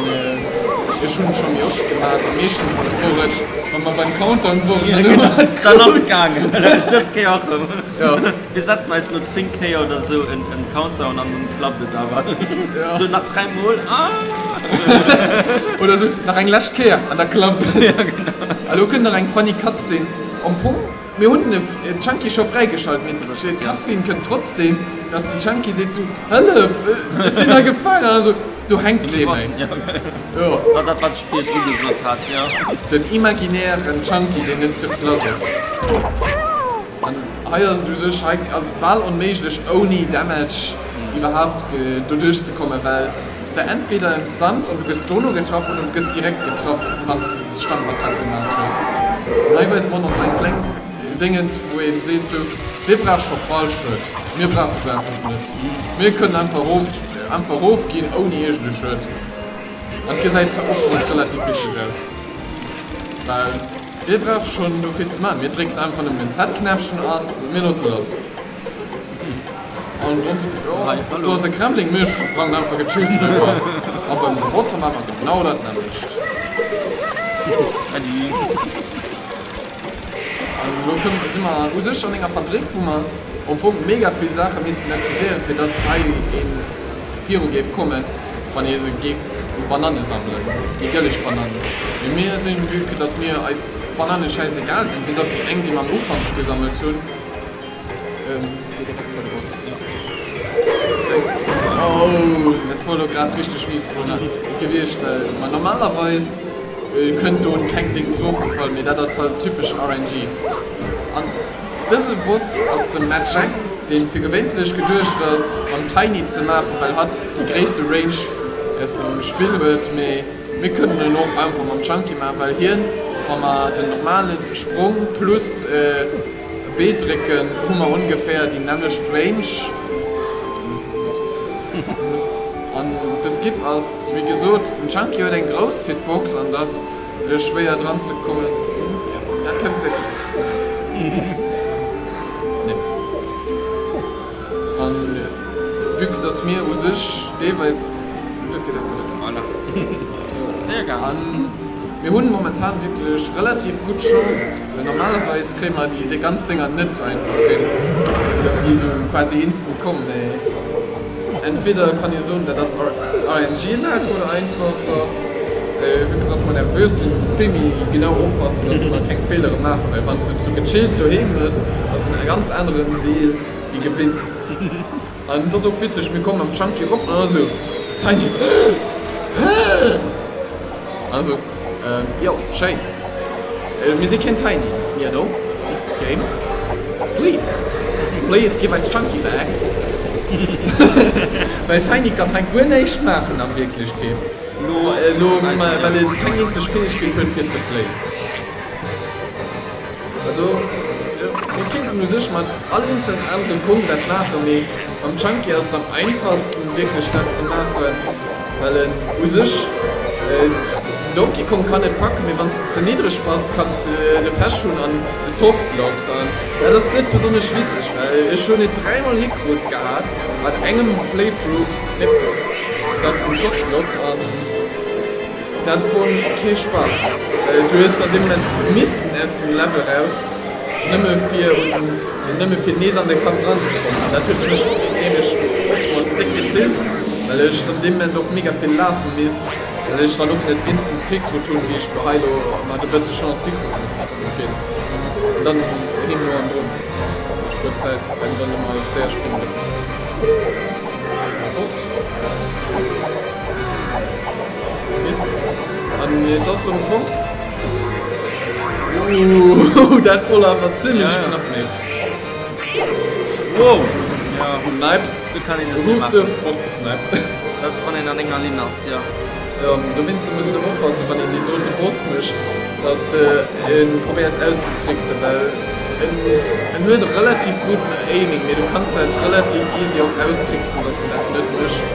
ech hunn et scho méi oft gemat a meeschtens wor et wa mer beim Countdown woren, dann hu mer et Dann ass et gaangen, dës Kéier och erëm. Jo. Mir setzen eis no 10 Kéier oder sou en Countdown an dann klappt et awer. Ja. Sou nach 3 mol, ah! Oder sou nach eng lescht Kéier an da klappt et. Ja genau. A lo kënnt nach eng funny Cutscene. Am Fong, mir hunn den Chunky scho fräigeschalt, mee d'Cutscene kënnt trotzdem, dass den Chunky seet sou, Hëllef, ech sinn hei gefaangen an sou, do hänkt kee méi. Ja, Jo. War dat wat ech virdru gesot hat, jo. Den imaginären Chunky, deen net sur place ass. An hei ass et u sech, hei ass et bal onméiglech ouni Damage iwwerhaapt doduerch ze kommen, well s de entweder en Stunts an du gëss dono getraff oder du gëss direkt getraff wann s de des Stampfattack gemaach hues. An hei weise mer och nach sou eng kleng Déngens wou een seet sou, Wie brauch scho Fallschued, mir brauche sou eppes net, mir kënnen einfach erof, einfach erofginn ouni iergend e Schued. An et gesäit oftmools relativ witzeg aus, well. Wie brauch schonn do vill ze maachen? Mir drécken einfach nëmmen den Z-Knäppchen an mir loossen lass. An dann sou, jo, do ass e Kremling, mir sprangen einfach gechillt driwwer. A beim Roboter maache mer genau dat nämmlecht. An elo kënne, si mer u sech an enger Fabrik, wou mer am Fong mega vill Saache missten aktivéieren, fir dass hei ee viru géif kommen, wann ee se géif u Bananne sammelen, déi gëlleg Banannen. Mee mir sinn, vue que dass mir eis d'Bananne schäisegal sinn, bis op déi eng, déi mer am Ufank gesammelt hunn, Déi direkt bei de Boss. Oh, dat wor elo grad richteg mies vun gewiescht, well ma normalerweis kënnt do keng Dings ofgefall, mee dat ass halt typesch RNG. An dëse Boss ass de Mad Jack, deen fir gewéintlech geduecht ass mam Tiny ze maachen, well hatt déi gréisste Range aus dem Spill huet, mee mir kënnen en och einfach mam Chunky maachen, well hien, wa mer den normale Sprong plus B drécken hu mer ongeféier déi nämmlecht Range. An de Skip ass wéi gesot, den Chunky huet eng grouss Hitbox an et ass schwéier dran ze kommen. Dat kënnt gesäit gutt aus. Nee. An vue que dass mir u sech deelweis, dat gesäit gutt aus. Voilà. Sehr geil. An mir hunn momentan wierklech relativ gutt Chance. Well normalerweis kréie mer déi ganz Dénger net sou einfach hin, dass déi sou quasi instant kommen. Mee entweder kann ee soen, dat ass RNG Luck oder einfach dass vue que dass mer nervös sinn, vill méi genau oppassen, dass mer keng Feelere maachen. Well wann s du sou gechillt doheem mëss, ass en ganz aneren Deal wéi gewinnt. An et ass och witzeg, mir kommen am Chunky erop an da sou Tiny. Also, jo, schéin. Mir si keen Tiny, you know. Game, please, please give eis Chunky back. Well Tiny kann hei guer näischt maachen a Wierklechkeet. Elo, well et keng eenzeg Fäegkeet huet fir ze fléien. Also, mir kéinten u sech mat all eenzelnen anere Kong dat maachen, mee mam Chunky ass et am einfachsten wierklech dat ze maachen, well en u sech Donkey Kong kann et packen, mee wann s de ze niddreg bass, kanns de de Pech hunn an e softlocked an dat ass net besonnesch witzeg, well ech hunn et dräimol hikrut gehat an engem Playthrough, dass en softlockt an. Dat wor kee Spaass, well du hues an deem Moment missen aus dem Level raus, nëmme fir un nëmme fir nees an de Kampf eranzekommen. An dat huet mech nämlech oftmals déck getillt, well ech an deem Moment och mega vill lafe misst, well ech dann och net instant hikrut hunn, wéi ech lo hei lo mat e bësse Chance hikrut hunn. Geet an dann him no an drun spuert Zäit, well du dann ëmmer séier springe muss. Fort. Bis an et ass um Fong. Uh, dat wor awer zimmlech Ja, ja. knapp net. Wow! Ja, Snipe. do kann een Du net vill hues de maachen. fortgesniped. Dat ass wann een an enger Linn ass, jo. Jo, dowéinst muss een och oppassen, wann een deen dote Boss mécht, dass de en probéiers auszetricksen, well en en huet e relativ gudden Aiming, mee du kanns dat relativ easy och austricksen, dass en dat net mécht.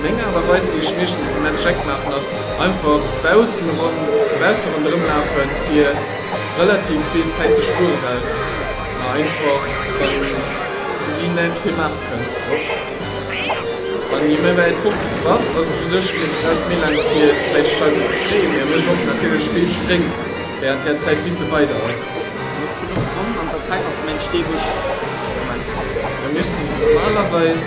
Meng Aart a Weis wéi ech meeschtens de Mad Jack maachen ass einfach baussen ronn bausse ronderëm lafen fir relativ vill Zäit ze spueren, well mer einfach dann si net vill maache kënnen. An je méi wäit fort s de bass, ass et u sech méi du brauchs méi laang fir d'Fräischaltung ze kréien, mee e mécht och natierlech vill Spréng während där Zäit bis e bei der ass. Lo 5 Ronn an der Zäit ass mäin Steebusch. Moment. Mir missten normalerweis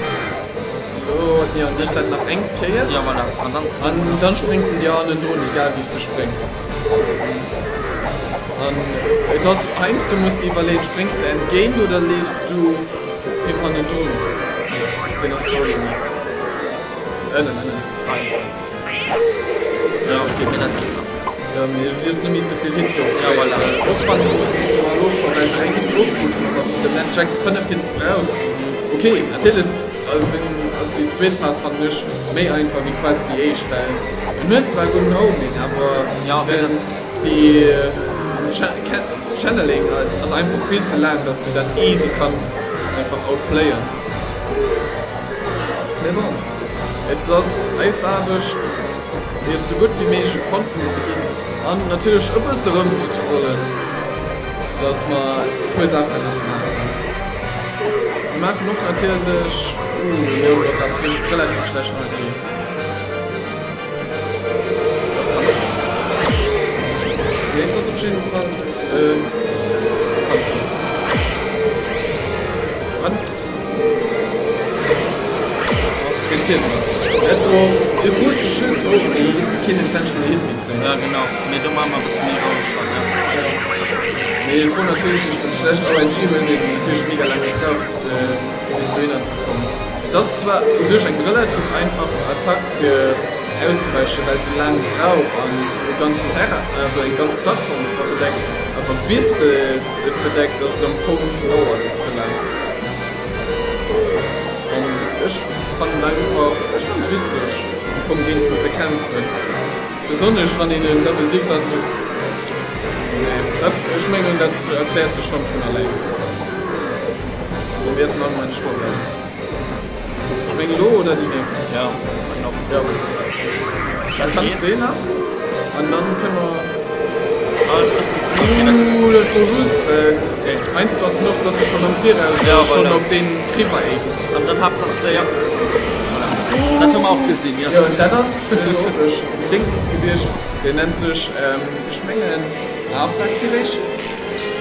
lo, jo, mécht dat nach eng Kéier. Jo, voilà, an dann An dann spréngt en dir hannendrun, egal wéi s du spréngs. An et ass heiansdo muss de iwwerleeën, spréngs de entgéint oder leefs du him hannendrun? Deen ass do ënnen. Ënnen, ënnen. Jo, ok, mee dat geet nach. Jo, mee du dierfs net méi ze vill Hits ofkréien. Ja, voilà. Och wann mer elo scho well 3 Hits ofkrut hunn, awer de Mad Jack 5 Hits brauchs. Ok, natierlech sinn, ass déi zweet Phas, fannen ech, méi einfach wéi quasi déi éischt, well en huet zwar gudden Homing, awer den, déi, den Channeling ass einfach vill ze laang, dass du dat easy kanns einfach outplayen. Mee bon, et ass eis Aarbecht. Iech sou gutt wéi méiglech e Content ze ginn an natierlech e bësse rëm ze trollen, dass mer e puer Saachen nach maachen. Mir maachen och natierlech, uh, mir hunn elo grad relativ schlecht RNG. Dat kann sinn. Mee et ass op jiddefalls, kann sinn. An? Ja genau, mee do maache mer e bësse méi roueg dann, ja. Et ass zwar u sech eng relativ einfach Attack fir auszewäichen, well se laang brauch an e ganzen Terrain, also eng ganz Plattform zwar bedeckt, awer bis se et bedeckt ass et am Fong dauert et ze laang. An ech fannen einfach, ech fannen et witzeg am Fong géint en ze kämpfen, besonnesch wann een en da besiegt an esou. Nee, dat, ech mengen dat erkläert sech schonn vun alleng. Mir wäerten am Moment stoe bleiwen. Ech mengen elo oder déi nächst. Ja, mengen och. Jo. Da kanns de nach an dann kënne mer. Ah, ass e bëssen ze no. Okay, da. Ooh, dat wor just, well Okay. heiansdo ass en och, dass e schonn am Viraus Ja, schonn voilà. op deen riwwer aimt. An dann Haaptsaach séier. Ja. Voilà. Dat hu mer och gesinn, jo. Jo, dat ass elo och e Déngs gewiescht, deen nennt sech, ech mengen After Activation.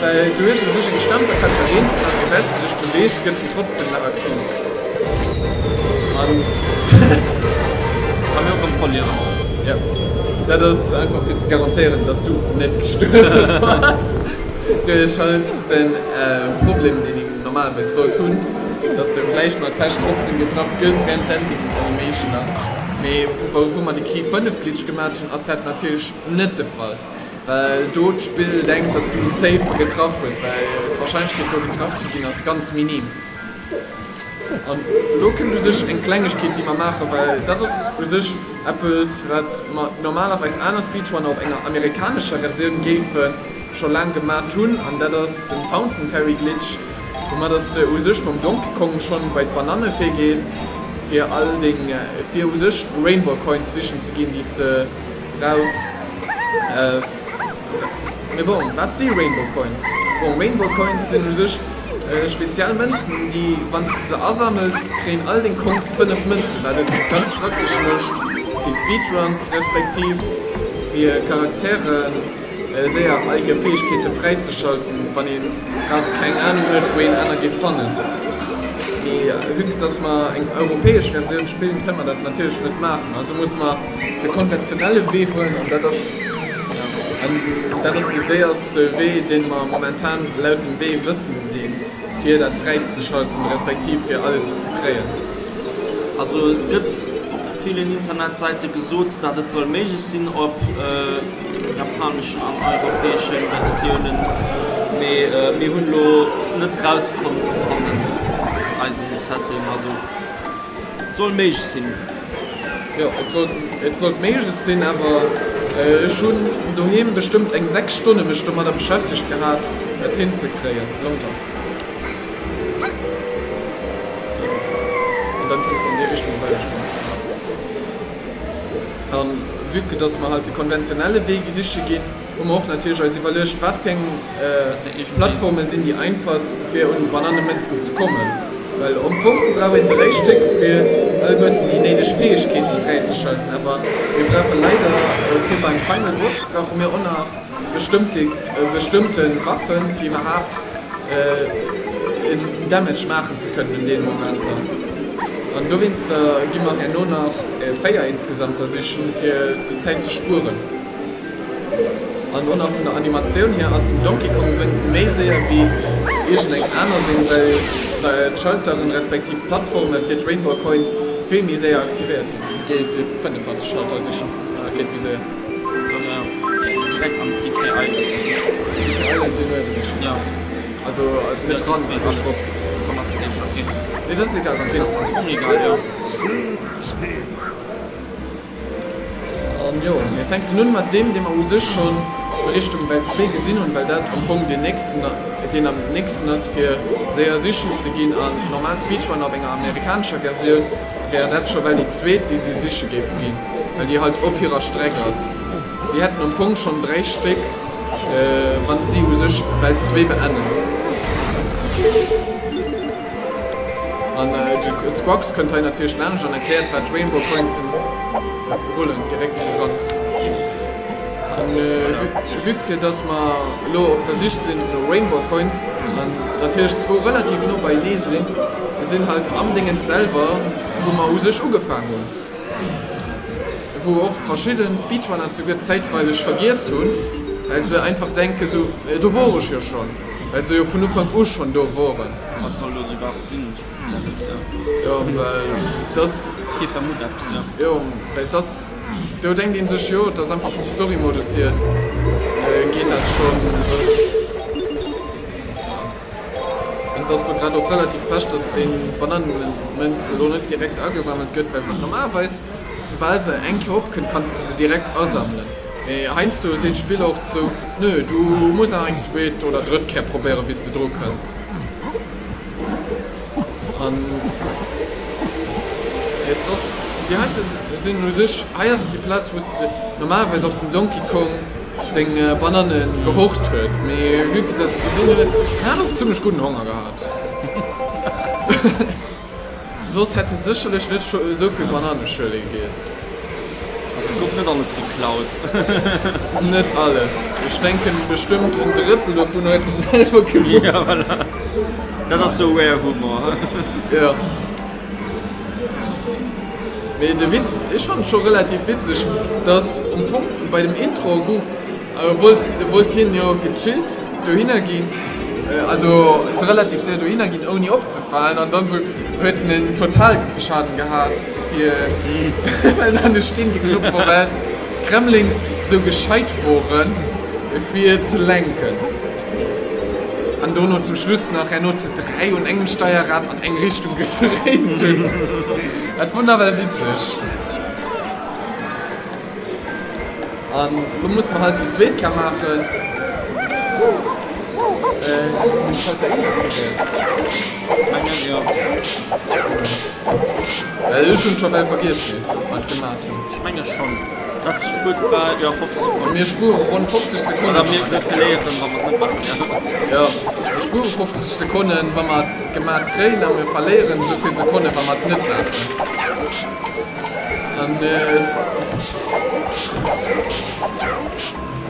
Well du hues u sech eng Stampfattack dergéint an mee wells du dech beweegs gëtt en trotzdem nach aktiv an Kann mir och erëm verlieren. Jo, dat ass einfach fir ze garantéieren dass du net gestuerwe bass duerch halt den Problem deen een normalerweis sollt hunn, dass de vläicht mat Pech trotzdem getraff gëss während d'Ending Animation ass. Mee wou mer de Key 5 Glitch gemat hunn ass dat natierlech net de Fall. Well do d'Spill denkt dass du safe getraff hues, well d'Wahrscheinlechkeet do getraff ze ginn ass ganz minim. An elo kënnt u sech eng Klengegkeet déi mer maachen, well dat ass u sech eppes wat mer normalerweis aner Speedrunner op enger amerikanescher Versioun géife scho laang gemat hunn, an dat ass den Fountain Fairy Glitch, woumat dass de u sech mam Donkey Kong schonn bei d'Banannefee gees fir all deng, fir u sech Rainbow Coins sichen ze ginn déi s de Raus. Mee bon, wat si Rainbow Coins? Bon, Rainbow Coins sinn u sech speziell Mënzen, déi wann s de se asammels, kréien all deng Kongs 5 Mënzen, wat et ganz praktesch mécht fir Speedruns, respektiv fir Charakteren séier all hir Fäegkeete fräizeschalten, wann ee grad keng Anung huet, wou een aner géif fannen. Mee vue que dass mer eng europäesch Versioun spillen, kënne mer dat natierlech net maachen, also musse mer de konventionelle Wee huelen an dat ass an dat ass dee séierste Wee, dee mer momentan laut dem Wee wëssen, dee fir dat fräizeschalten, respektiv fir alles ze kréien. Also et gëtt op villen Internetsäite gesot, dat et soll méiglech sinn op japaneschen an europäeschen Versiounen, mee mir hunn elo net erauskonnt fannen eisem Setting. Also. Et soll méiglech sinn. Jo, et sollt, et sollt méiglech sinn, awer ech hunn doheem bestëmmt eng 6 Stonne mech domadder beschäftegt gehat, et hinzekréien. Long jump. Sou, an dann kënns de an déi Richtung weidersprangen. An vue que dass mer halt de konventionelle Wee siche ginn, hu mer och natierlech eis iwwerluecht, wat fir eng Plattforme sinn déi einfachst, fir un Banannemënzen ze kommen. Well am Fong brauch een 3 Stéck, fir alleguerten déi néideg Fäegkeeten fräizeschalten. Awer mir brauche leider, fir beim Final Boss brauche mir och nach bestëmmte bestëmmte Waffen, fir iwwerhaapt en Damage maachen ze kënnen un deene Momenter. An dowéinster gi mer herno nach 4 insgesamt der sichen, fir déi Zäit ze spueren. An och nach vun der Animatioun hier ass dem Donkey Kong seng méi séier wéi iergend eng aner seng, well d'Schalteren respektiv d'Plattforme fir d'Rainbow Coins vill méi séier aktivéiert ginn. Géi de fënneffache Schalter sichen, dat geet méi séier. Direkt an DK Island. DK Island deen uewe sichen. Also net ran, mee just drop. Nee dat ass egal, wann d'Wee. An jo, mir fänken un mat deem, dee mer u sech schonn Richtung Welt 2 gesinn hunn, well dat am Fong deen nächsten, deen am nächsten ass, fir séier sichen ze ginn. An normal Speedrunner op enger amerikanescher Versioun wär dat scho well déi zweet, déi si siche géife ginn. Well déi halt op hirer Streck ass. Si hätten am Fong schonn 3 Stéck, wann si u sech Welt 2 beenden. An de Squawks kënnt hei natierlech laanscht an erkläert wat Rainbow Coins sinn. Rullen direkt eran. An vue que dass mer elo op der Sich sinn no Rainbow Coins an natierlech zwou relativ no beienee sinn, sinn halt am Déngens selwer wou mer u sech ugefaang hunn. Wou och verschidden Speedrunner souguer zäitweileg vergiess hunn, well se einfach denken sou, do wor ech jo schonn, well se jo vun Ufank u schonn do woren. Wat soll do iwwerhaapt sinn, spezielles, jo. Jo, well dass. Kee vermutt eppes, jo. Jo, well dass, do denkt een sech, jo, et ass einfach vum Storymodus hier, geet dat schonn sou. An et ass elo grad och relativ Pech, dass déi Bananenmënz elo net direkt agesammelt gëtt, well normalerweis, soubal se eng Kéier opkënnt, kanns de se direkt asammelen. Mee heiansdo seet d'Spill och sou, Nö, du muss nach eng zweet oder drëtt Kéier probéieren, bis de dru kënns. An et ass, déi heite sinn u sech, hei ass déi Plaz, wou s de normalerweis och den Donkey Kong seng Banannen gehort huet, mee vue que dass e gesinn huet, en hat och zimlech gudden Honger gehat. Soss hätt e sécherlech net esou vill Bananneschuele gegiess. Also gouf net alles geklaut. Net alles. Ech denken bestëmmt en Drëttel dovun huet e selwer gewusst. Ja, voilà. Dat ass sou rare Humor. Jo. Mee de Witz, ech fannen et scho relativ witzeg, dass am Fong bei dem Intro gouf, wollt wollt hien jo gechillt dohinner ginn, also ass relativ séier dohinner ginn ouni opzefalen an dann sou huet en en Totalschaden gehat fir well en an de Steen gekloppt wor, well d'Kremlings sou gescheit woren fir ze lenken. An dono zum Schluss nach herno ze 3 un engem Steierrad an eng Richtung gedréint hunn. Dat wor nawell witzeg. An lo musse mer halt déi zweet Kéier maachen. Ass den Schalter inaktivéiert? Mengen jo. Well ech hunn scho bal vergiess nees ob mer et gemat hunn. Ech menge schonn. Dat spuert bal, jo, 50 Sekonnen. Mir spuere ronn 50 Sekonnen. Oder mir mir verléieren, wa mer et net maachen, jo. Jo, mir spuere 50 Sekonnen, wa mer et gemat kréien, a mir verléieren esou vill Sekonnen, wa mer et net maachen. An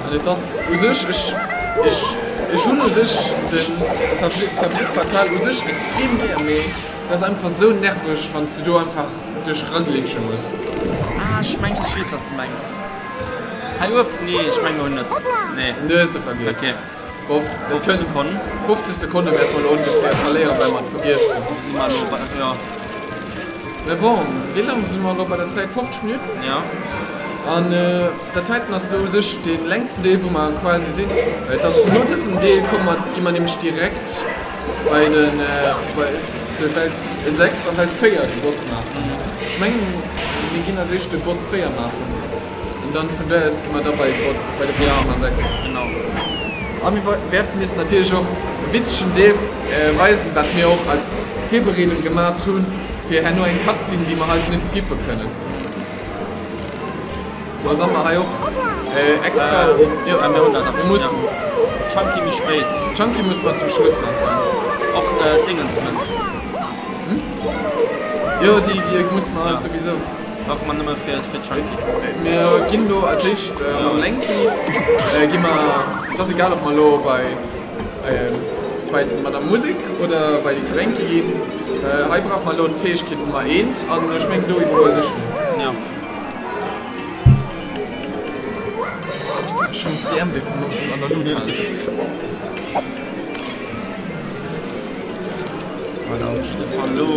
an et ass u sech, ech ech ech hunn u sech de Fabrique Fatale u sech extrem gär, mee Et ass einfach sou nerveg wanns du do einfach dech raglitsche muss. Ah ech mengen ech wees wat s de mengs. Hei uewen? Nee ech mengen och net. Nee. Du hues se vergiess. Ok. Bof, dat 50 kënnt. Sekonnen. 50 Sekonne wäerte mer elo ongeféier verléieren, well mer et vergiess hunn. Si mer elo bei, jo. Mä bon, wéi laang si mer elo bei der Zäit? 50 Minutten? Jo. An dat heiten ass elo u sech dee längsten Deel, wou mer quasi sinn. Well et ass no dësem Deel komme mer, gi mer nämlech direkt bei de bei de Welt 6 an Welt 4 de Boss maachen. Ech mengen mir ginn als éischt de Boss 4 maachen an dann vun där aus gi mer da bei bei de Boss Nummer 6. Genau. A mir wäerten iech natierlech och e witzegen Deel weisen, wat mir och als Virbereedung gemat hunn, fir herno eng Cutscene, déi mer halt net skippe kënnen. Da sa mer hei och extra déi. Jo, mir mussen. Chunky méi spéit. Chunky musse mer zum Schluss maachen. Och d'Dingensmënz. Jo, déi musse mer halt souwisou. Brauche mer nëmme fir d'Chunky. Mir ginn elo als éischt mam Lenky gi mer, et ass egal ob mer elo bei bei d'Madame Musek oder bei de Cranky ginn. Hei brauche mer elo d'Fäegkeet Nummer eent an ech mengen do iwwerhuelen ech mol. Ech hunn d'Äermwéi vum an der Lut halen. Voilà, op jidde Fall elo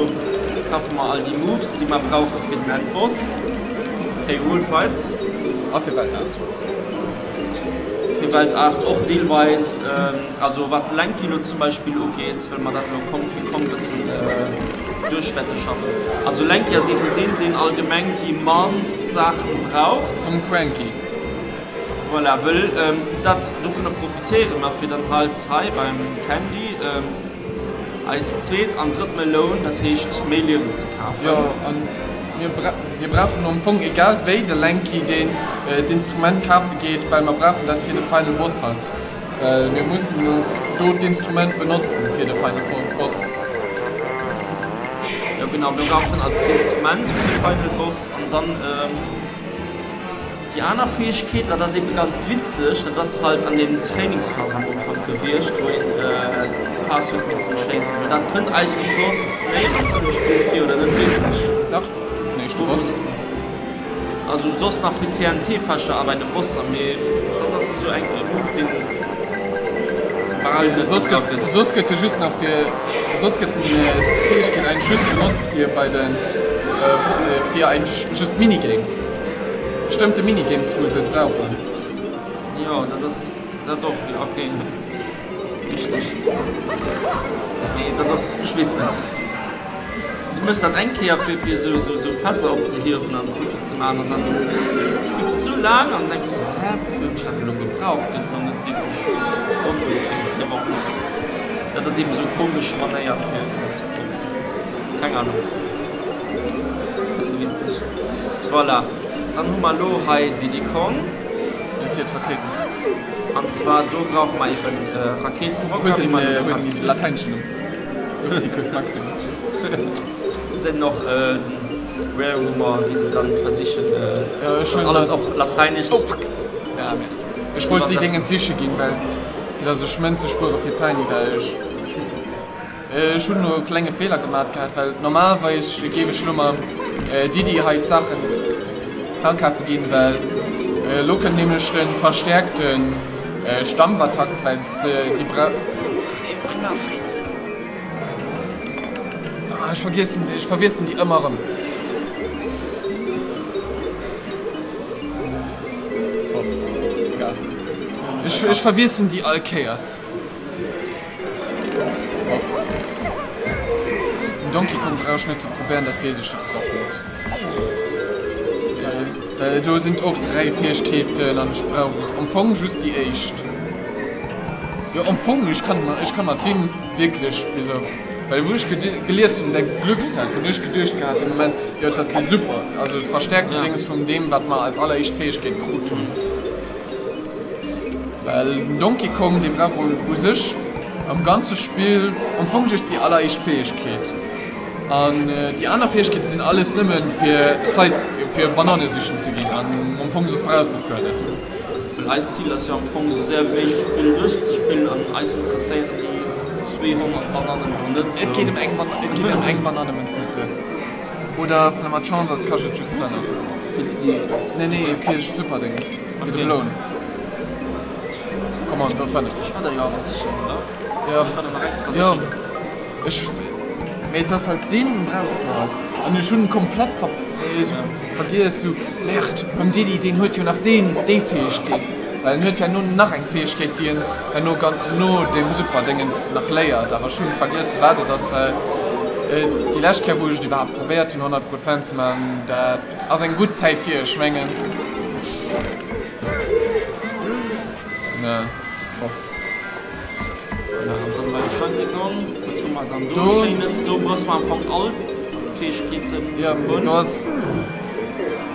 kafe mer all déi Moves, déi mer brauche fir den Endboss, K. Rool Fights. A fir Welt 8. Fir Welt 8 och deelweis, also wat Lanky elo zum Beispill ugeet, wëlle mer dat elo Kong fir Kong bëssen duerch wäerte schaffen. Also Lanky ass eben deen, deen allgemeng déi mannst Saache braucht. Zum Cranky. Voilà, wëll dat dovunner profitéiere mer fir dann halt hei beim Candy eis zweet an drëtt Meloun, dat heescht méi Liewen ze kafen. Jo, an. Mir mir brauchen am Fong egal wéi de Lanky deen d'Instrument kafe geet, well mer brauchen dat fir de Final Boss halt. Well mir mussen halt do d'Instrument benotzen fir de Final Boss. Jo genau, mir brauchen also d'Instrument fir de Final Boss an dann déi aner Fäegkeet, dat ass eben ganz witzeg, dat ass halt an den Trainingsphase am Ufank gewiescht, wou een d'Phas huet missen schéissen, well dat kënnt eigentlech soss néierens an dem Spill vir, oder net wierklech? Dach, den éischte Boss. Also soss nach fir TNT-Fächer a bei de Bosser, mee dat ass sou eng e Move deen bal net Soss gebraucht gëtt. Soss gëtt e just nach fir, soss gëtt den d'Fäegkeet eigentlech just benotzt fir bei den, fir eigentlech just Minigames, bestëmmte Minigames wou se et brauchen. Jo dat ass dat och, jo ok, richteg. Mee dat ass, ech weess net. Du mëss dat eng Kéier fir fir sou sou sou Fässer opzehiewen an futti ze man an dann spills de sou laang an denks sou hä woufir hunn ech dat elo gebraucht? Gëtt elo net wierklech Grond dofir. Mee bon, dat ass eben sou komesch Manéier fir fir dat ze brauchen. Keng Ahnung, bësse witzeg. Sou voilà, dann hu mer elo hei Diddy Kong. Jo fir d'Rakéiten. An zwar do brauche mer eben Rakéitenrocker, Huet en huet en e latäinschen Numm? Luftikus Maximus. Sinn och den Rare Humor wéi se dann versichen alles op Latäinesch. Oh fuck! Ja merde. Ech wollt déi Déngen siche ginn, well fir datt ech Mënze spuere fir d'Tiny, well ech ech hunn e klenge Feeler gemat gehat, well normalerweis géif ech lo mam Diddy hei d'Saachen akafe ginn, well elo kënnt nämlech de verstäerkte Stampfattack, well s de déi bra. Ah, ech vergiessen, ech verwiessen déi ëmmer erëm. Off. Egal. Ech, ech verwiessen déi all Kéiers. Off. Den Donkey Kong brauch ech net ze probéieren, dat weess ech, dat klappt net. Well, well do sinn och 3 Fäegkeeten an ech brauch am Fong just déi éischt. Jo am Fong, ech kann ech kann mat him wierklech bis op, well wou ech gelies hunn däi Glückstag, hunn ech geduecht gehat de Moment, jo et ass déi super, also d'verstärkten Dénges vum deem wat mer als alleréischt Fäegkeet krut hunn. Well den Donkey Kong dee brauch u sech am ganze Spill am Fong just déi alleréischt Fäegkeet an déi aner Fäegkeete sinn alles nëmmen fir Side fir Banane sichen ze ginn an am Fong soss brauchs de et guer net. Well eist Zil ass jo am Fong esou séier wéi méiglech d'Spill duerchzespillen an eis interesséieren déi 200 Banannen elo net Et geet em eng Ban et geet em eng Bananemënz net duer. Oder wann mer d'Chance ass, kascht et just 5. Fir déi Nee nee fir Superdénges, fir de Bloun. Komm on, do 5. Ech war der jo awer sichen, oder? Jo. Ech war der nach extra Jo. sichen. Ech mee et ass halt deen brauchs du halt an ech hunn komplett ver vergiess sou merde beim Diddy deen huet jo nach deen déi Fäegkeet well en huet herno nach eng Fäegkeet déi en herno gan no dem Superdéngens nach léiert awer ech hunn vergiess wat et ass well déi lescht Kéier wou ech et iwwerhaapt probéiert hunn 100 Prozent ze man dat ass eng gutt Zäit hier ech mengen ne. Do ass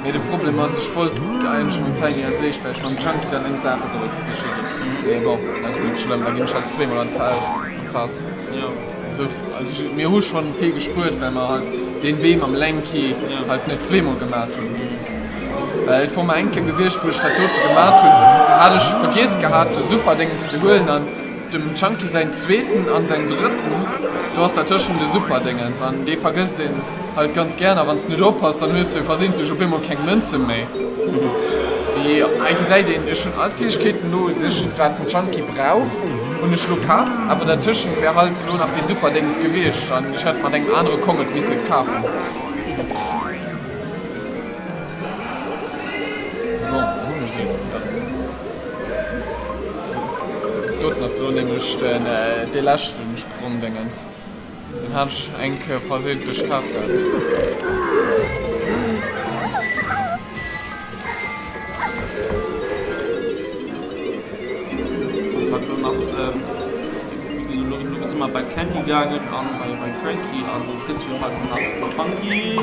mee de Problem ass ech wollt eigentlech mam Tiny als éischt well ech mam Chunky dann eng Saache sollt siche ginn. Mee bon dat ass net schlëmm, da ginn ech halt zweemol an d'Phas. Sou also mir hu schonn vill gespuert well mer halt deen Wee mam Lanky halt net zweemol gemat hunn. Well et wor mer eng Kéier gewiescht wou ech dat dote gemat hunn, da hat ech vergiess gehat de Superdéngens ze huelen an dem Chunky säin zweeten an säin drëtten, do ass dertëschent e Superdéngens an dee vergësst een halt ganz gären a wann s de net oppass, dann hues de versehentlich op eemol keng Mënze méi. Wéi hei gesäit een, ech hunn all d'Fäegkeeten elo u sech wat den Chunky brauch hunn ech elo kaf, awer dertëschent wär halt elo nach dee Superdéngens gewiescht an ech hätt mat engem anere Kong et misse kafen. Bon, da hunn ech se dann. Doten ass elo nämlech den dee leschten Sprongdéngens. Deen hat ech eng Kéier versehentlich kaf gehat. Und hat lo nach, ähm, wéi gesot, lo, lo. si mer bei Kenny gaangen an bei bei Cranky an et gëtt jo halt nach de Funky,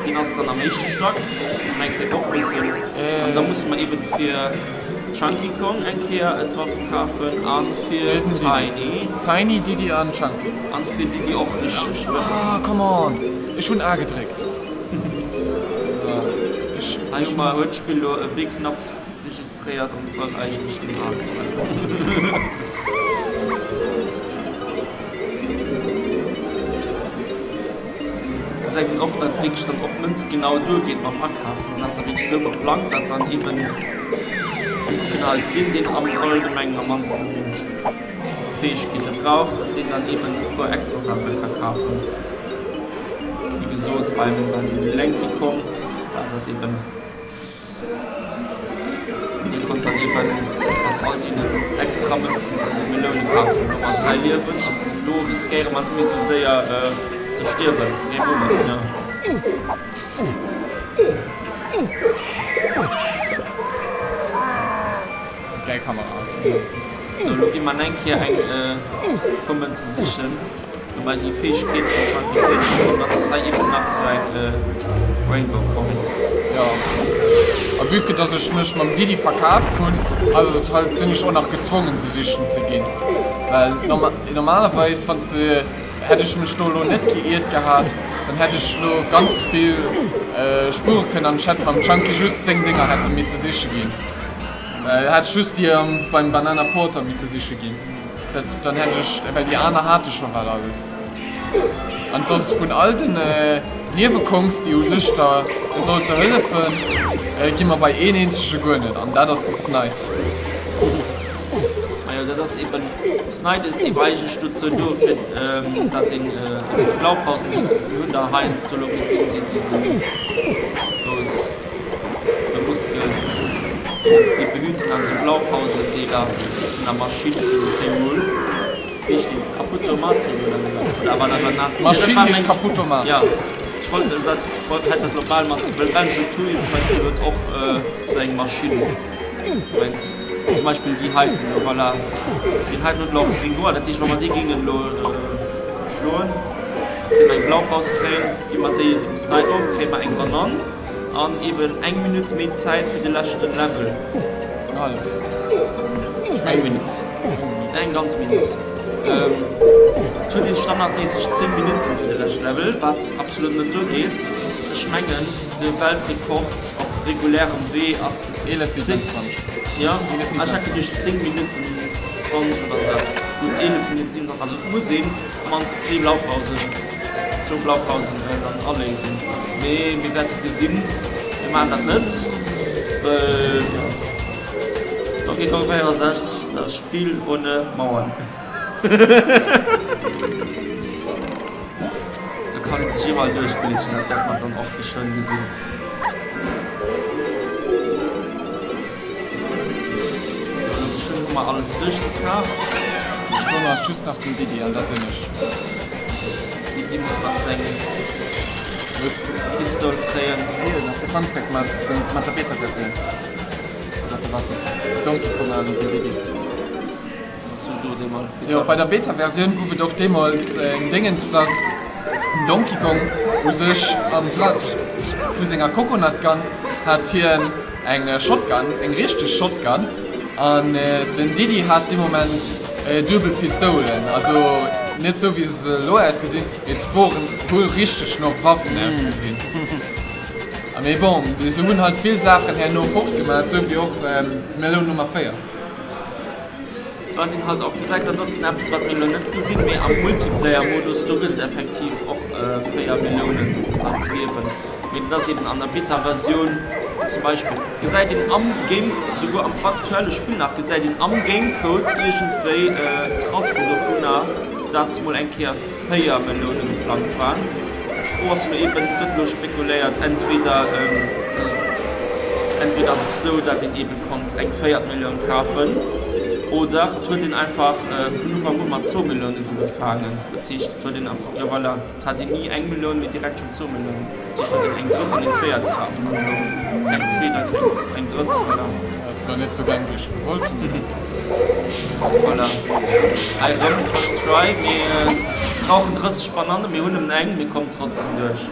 deen ass dann am éischte Stack, wou mer eng Kéier erop mussen. An da musse mer eben fir Chunky Kong eng Kéier d'Waff kafen an fir Tiny. Tiny, Diddy an Chunky. An fir Diddy och, richteg. Ah, come on! Ech hunn A gedréckt. Ech. Hei hu mer, huet d'Spill lo e B-Knapf registréiert an et soll eigentlech den A sinn. Et gesäit een oft, datt wierklech dann op d'Mënz genau duergeet mam Akafen. Dat ass da wierklech esou geplangt, datt dann eben, mir kucken halt deen, deen am Allgemengen am mannsten Fäegkeete brauch, datt deen dann eben e puer extra Saache ka kafen. Wéi gesot, beim Lanky Kong war dat eben. Dir konnt dann eben mat all deenen extra Mënzen Meloune kafen. Elo mat 3 Liewen an elo riskéiere mer net méi sou séier ze stierwen. Nee, Moment, jo. Gäil Kamera. Sou, elo gi mer eng Kéier eng puer Mënze sichen. Dobäi déi Fäegkeet vum Chunky Kid an dann ass hei eben nach sou eng Rainbow Coin. Jo, a vue que dass ech mech mam Diddy verkaf hunn, ass et halt, sinn ech och nach gezwongen se sichen ze ginn, well normalerweis wann s de, hätt ech mech do elo net geiert gehat, dann hätt ech elo ganz vill spuere kënnen an ech hätt mam Chunky just seng Dénger hätte misse siche ginn, well hätt just déi beim Banana Porter misse siche ginn. Dat, dann hätt ech, well déi aner hate scho bal alles. An dass vun all den Niewekongs, déi u sech der sollte hëllefen, gi mer bei een eenzege guer net, an dat ass de Snide. Majo, dat ass eben, Snide ass eben eigentlech dozou do, fir dat een eben d'Blaupausen, déi mir hunn der heiansdo elo gesinn, déi, déi, déi grouss. Bemuskelt Déngens déi behüten also Blaupausen déi da vun der Maschinn vun K. Rool, wéi heescht déi, Kaputomat oder oder war dat en anert? D'Maschinn heescht Kaputomat. Jo, ech wollt dat wollt hätt dat global mat, well Banjo Tooie zum Beispill huet och esou eng Maschinn dowéinst, zum Beispill déi heiten do, voilà, deen heiten huet elo och gréng Hoer, dat heescht wa mer dee géingen elo schloen, kéinte mer eng Blaupaus kréien, gi mer déi dem Snide of, kréie mer eng Banann. An eben eng Minutt méi Zäit fir de leschten Level. Eng hallef. Eng Minutt. Eng ganz Minutt. Et huet een standardméisseg 10 Minutten fir de leschte Level, wat absolut net duer geet. Ech mengen de Weltrekord op regulärem Wee ass et 11,27. Jo, ech hat geduecht 10 Minutten 20 oder sou eppes. Gutt 11 Minutten 27. Also et muss een op mannst zwee Blaupausen. Zwou Blaupausen dann aléisen. Mee mir wäerte gesinn. Mir maachen dat net, well jo. Donkey Kong 64, das Spiel ohne Mauern. Do kann een sech iwwerall duerchglitschen, dat wäert mer dann och geschwënn gesinn. Sou, elo geschwënn hu mer alles duerchgekacht. Dono ass just nach den Diddy an da sinn ech. Diddy muss nach seng Pistoul kréien. Hei nach de Fun Fact mat mat der Beta-Versioun. Mat de Waffen. Donkey Kong an den Diddy. Sou do dee mol. Jo, bei der Beta-Versioun gouf et och deemools eng Déngens, dass den Donkey Kong u sech amplaz vu senger Coconut Gun hat hien eng Shotgun, eng richteg Shotgun, an den Diddy hat dee Moment duebel Pistoulen, also net sou wéi se elo ausgesinn, mee et woren hu richteg no Waffen ausgesinn. Mee bon, se hunn halt vill Saachen herno fortgemaach, sou wéi och d'Meloun Nummer 4. Wat een halt och gesäit, dat ass eppes wat mir elo net gesinn, mee am Multiplayer-Modus, do gëtt et effektiv och 4 Melounen als Liewen. Mee dat ass eben an der Beta-Versioun zum Beispill, gesäit een am Game, souguer am aktuelle Spill nach, gesäit een am Gamecode iergendwéi Tracen dovunner, dat mol eng Kéier 4 Meloune geplangt waren. D'Fro ass elo eben, et gëtt elo spekuléiert, entweder, entweder ass et esou, dat een eben konnt eng véiert Meloun kafen. Oder et huet een einfach vun Ufank u mat zwou Melounen ugefaangen. Dat heescht, et huet een einfach, jo voilà, et hat een ni eng Meloun, mee direkt schonn zwou Melounen. Dat heescht, et huet een eng drëtt an eng véiert kaaft an elo eng zweet an eng drëtt, voilà. Ass elo net sou gaang wéi ech gewollt hunn. Voilà, hei erëm first try. Mir brauchen 30 Banannen, mir hunn nëmmen eng, mir kommen trotzdem duerch.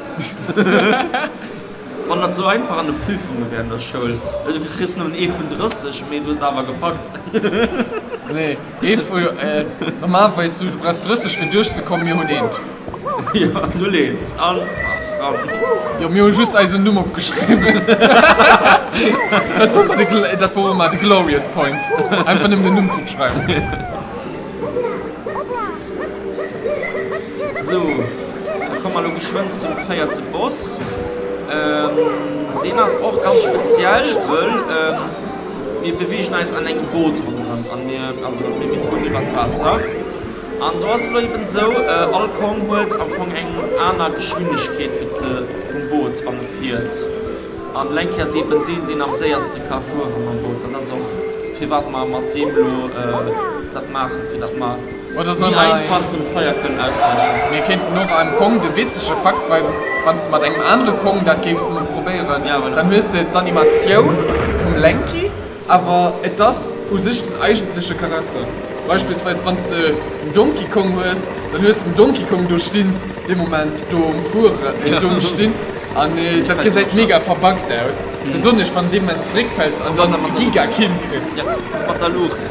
Wann dat sou einfach an de Prüfunge wär an der Schoul, du kriss nëmmen ee vun 30, mee du hues awer gepackt. Nee, ee vu, normalerweis sou, du brauchs 30 fir duerchzekommen, mir hunn eent. Jo, null eent an ran. Jo, mir hu just eisen Numm opgeschriwwen. Dat wor ëmmer de, dat wor ëmmer de glorious point, einfach nëmmen den Numm drop schreiwen. Sou, da komme mer elo geschwënn zum véierte Boss. Deen ass och ganz speziell, wëll mir beweegen eis an engem Boot ronderëm an mir, also mir, mir fueren iwwer d'Waasser. An do ass et elo eben esou, all Kong huet am Fong eng aner Geschwindegkeet fir ze, vum Boot, wann e fiert. An Lenky ass eben deen, deen am séierste ka fuere mam Boot. Dat ass och firwat mer mat deem elo dat maachen, fir datt mer méi einfach dem Feier kënnen auswäichen. Mir kéinten och am Fong de witzege Fakt weisen, wann s de mat engem anere Kong dat géifs mol probéieren, dann hues de d'Animatioun vum Lenky, Awer et ass u sech den eigentleche Charakter. Beispillsweis wann s de en Donkey Kong hues, dann hues de den Donkey Kong do stinn, dee Moment do um Fueren, do um Stinn, an dat gesäit mega verbuggt aus, besonnesch wann dee Moment zeréckfält an dann e Giga-Kill kritt. Ja, mat der Luucht.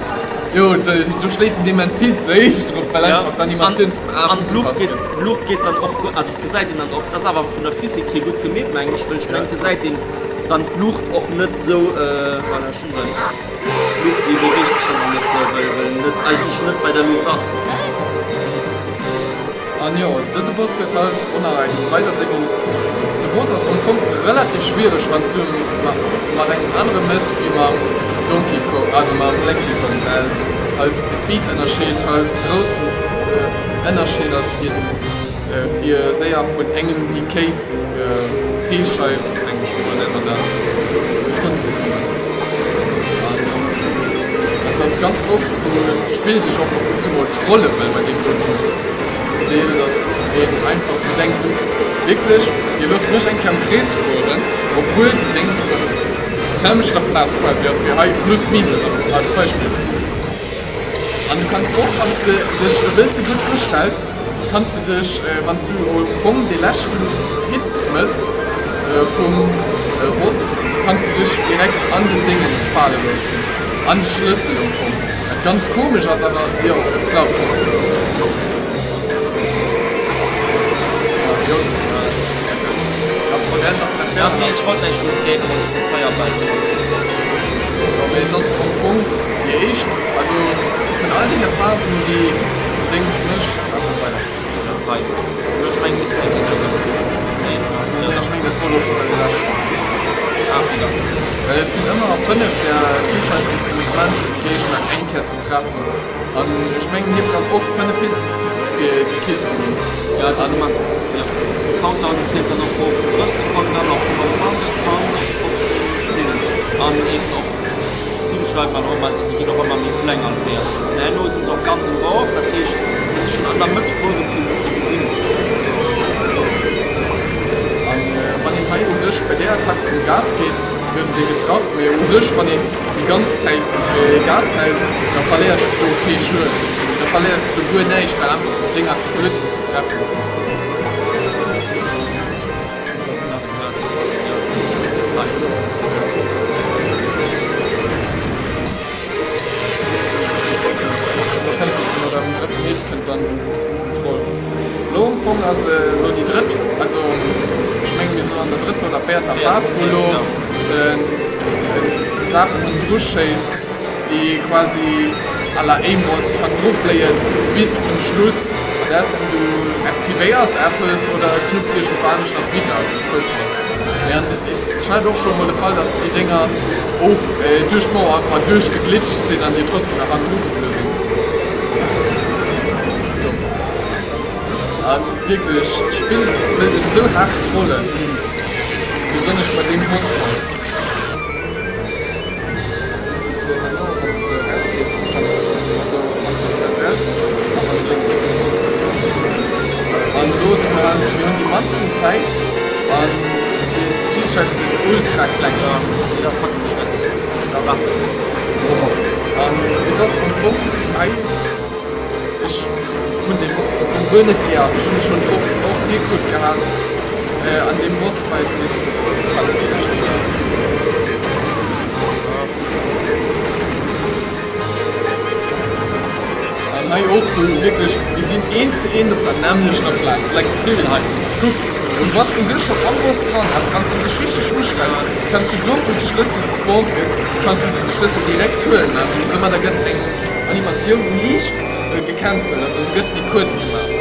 Jo, do schléit en dee Moment vill ze héich drop, well einfach d'Animatioun vum Aarm ugepasst gëtt. An d'Luucht geet dann och guer, also gesäit een dann och, dat ass awer vun der Physik hier gutt gemeet, mengen ech, well ech mengen, gesäit een dann d'Luucht och net sou, voilà, ech hunn dann d'Luucht déi beweegt sech dann och net sou, well well net eigentlech net bei der Luucht ass. An jo, dëse Boss huet halt och nach eng weider Déngens. De Boss ass am Fong relativ schwiereg wanns du en mat engem anere mëss wéi mam Donkey Kong, also mam Lanky Kong, well halt de Speed-Ënnerscheed halt e groussen Ënnerscheed ass fir den. Fir séier vun engem DK Zilscheif, mengen ech mol nennt man dat, drun ze kommen. An et ass ganz oft wou d'Spill dech och ab und zu mol trolle wëll bei deem doten Deel, dass een einfach sou denkt sou, wierklech, dir loosst mech eng Kéier am Krees fueren, obwuel déi Déngs op der selwechter Plaz quasi ass wéi hei, plus minus als Beispill. An du kanns och, wann s de dech e bësse gutt ustells, kanns du dech, wann s du am Fong dee leschten Hit mëss vum Boss, kanns du dech direkt an den Dingens fale loossen, an de Schlëssel am Fong. Wat ganz komesch ass, awer jo, et klappt. Mee et ass am Fong déi éischt, also vun all deene Phasen, déi Déngs mécht, einfach weider. Nee, ech meng dat wor elo scho bei de leschten. Well et sinn ëmmer 5 där Zilscheiwen, déi s de muss maachen, fir de Géigner eng Kéier ze treffen. An ech mengen hie brauch och 5 Hits fir gekillt ze ginn. Jo et ass ëmmer, jo de Countdown zielt dann och of 30 Sekonnen an op 25, 20, 15, 10 an eben och d'Zilscheiwen an och ëmmer déi ginn och ëmmer méi kleng all Kéiers an herno sinn se och ganz um Bord, dat heescht muss ee schonn an der Mëtt fueren fir se ze gesinn. An wann een hei u sech bei där Attack vum Gas geet, gëss de getraff, mee u sech wann een déi ganz Zäit Gas hält, da verléiers de do kee Schued, da verléiers de do guer näischt, well einfach d'Dénger ze blöd sinn ze treffen. Lo kënnt no dem drëtten Hit kënnt dann den Troll. Lo am Fong ass elo déi drëtt, also ech mengen mir sinn elo an der drëtter oder véierter Phas, wou elo den Saachen hannendru schéisst, déi quasi à la Aimbot hannendru fléien bis zum Schluss. An erst du aktivéiers eppes oder e knuppt iergendwou aneschters widder duerch Zoufall. Mee an et scheint och scho mol de Fall, dass déi Dénger och duerch d'Mauer einfach duerchgeglitscht sinn an dir trotzdem nach hannendru geflu sinn. Jo. A wierklech, d'Spill wëll dech sou haart trollen, besonnesch bei deem Bossfight. Wéi s de herno, wann s de erausgees, warscheinlech. Zäit an déi Zilscheiwe sinn ultra kleng. Jo, nee dat packen ech net. Da waarden ech. An et ass am Fong hei, ech hunn dee Boss am Fong guer net gär an ech hunn schonn oft och hikrutt gehat an deem Bossfight, deen ass net esou kal ginn ech zou. An hei och sou wierklech, mir sinn eent zu eent op der nämmlechter Plaz, like seriously. Kuck, du bass u sech schonn am Boss dran, awer wann s du dech richteg ustells, kanns du do wou de Schlëssel gespawnt gëtt, kanns du de Schlëssel direkt huelen an soumadder gëtt eng Animatioun liicht gecancelt, also se gëtt méi kuerz gemaach.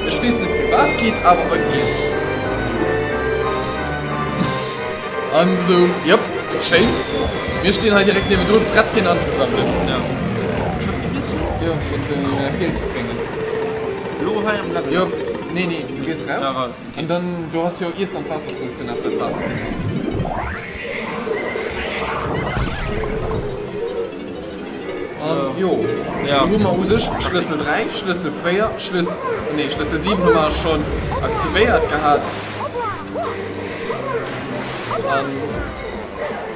Ech weess net firwat geet, awer et geet. An esou, jop, schéin. Mir stinn hei direkt niewendrun, prett fir en anzesammelen. Ja. Jo, mat dem Fielsdéngens. Lo hei am Level? Jo, nee, nee, du gees raus. Ja, raus. An dann, du has jo, iers d'an d'Waasser spréngs, jo nach dat Waasser. An jo, Ja. do hu mer u sech Schlëssel 3, Schlëssel 4, Schlëss, nee, Schlëssel 7 hu mer schonn aktivéiert gehat. An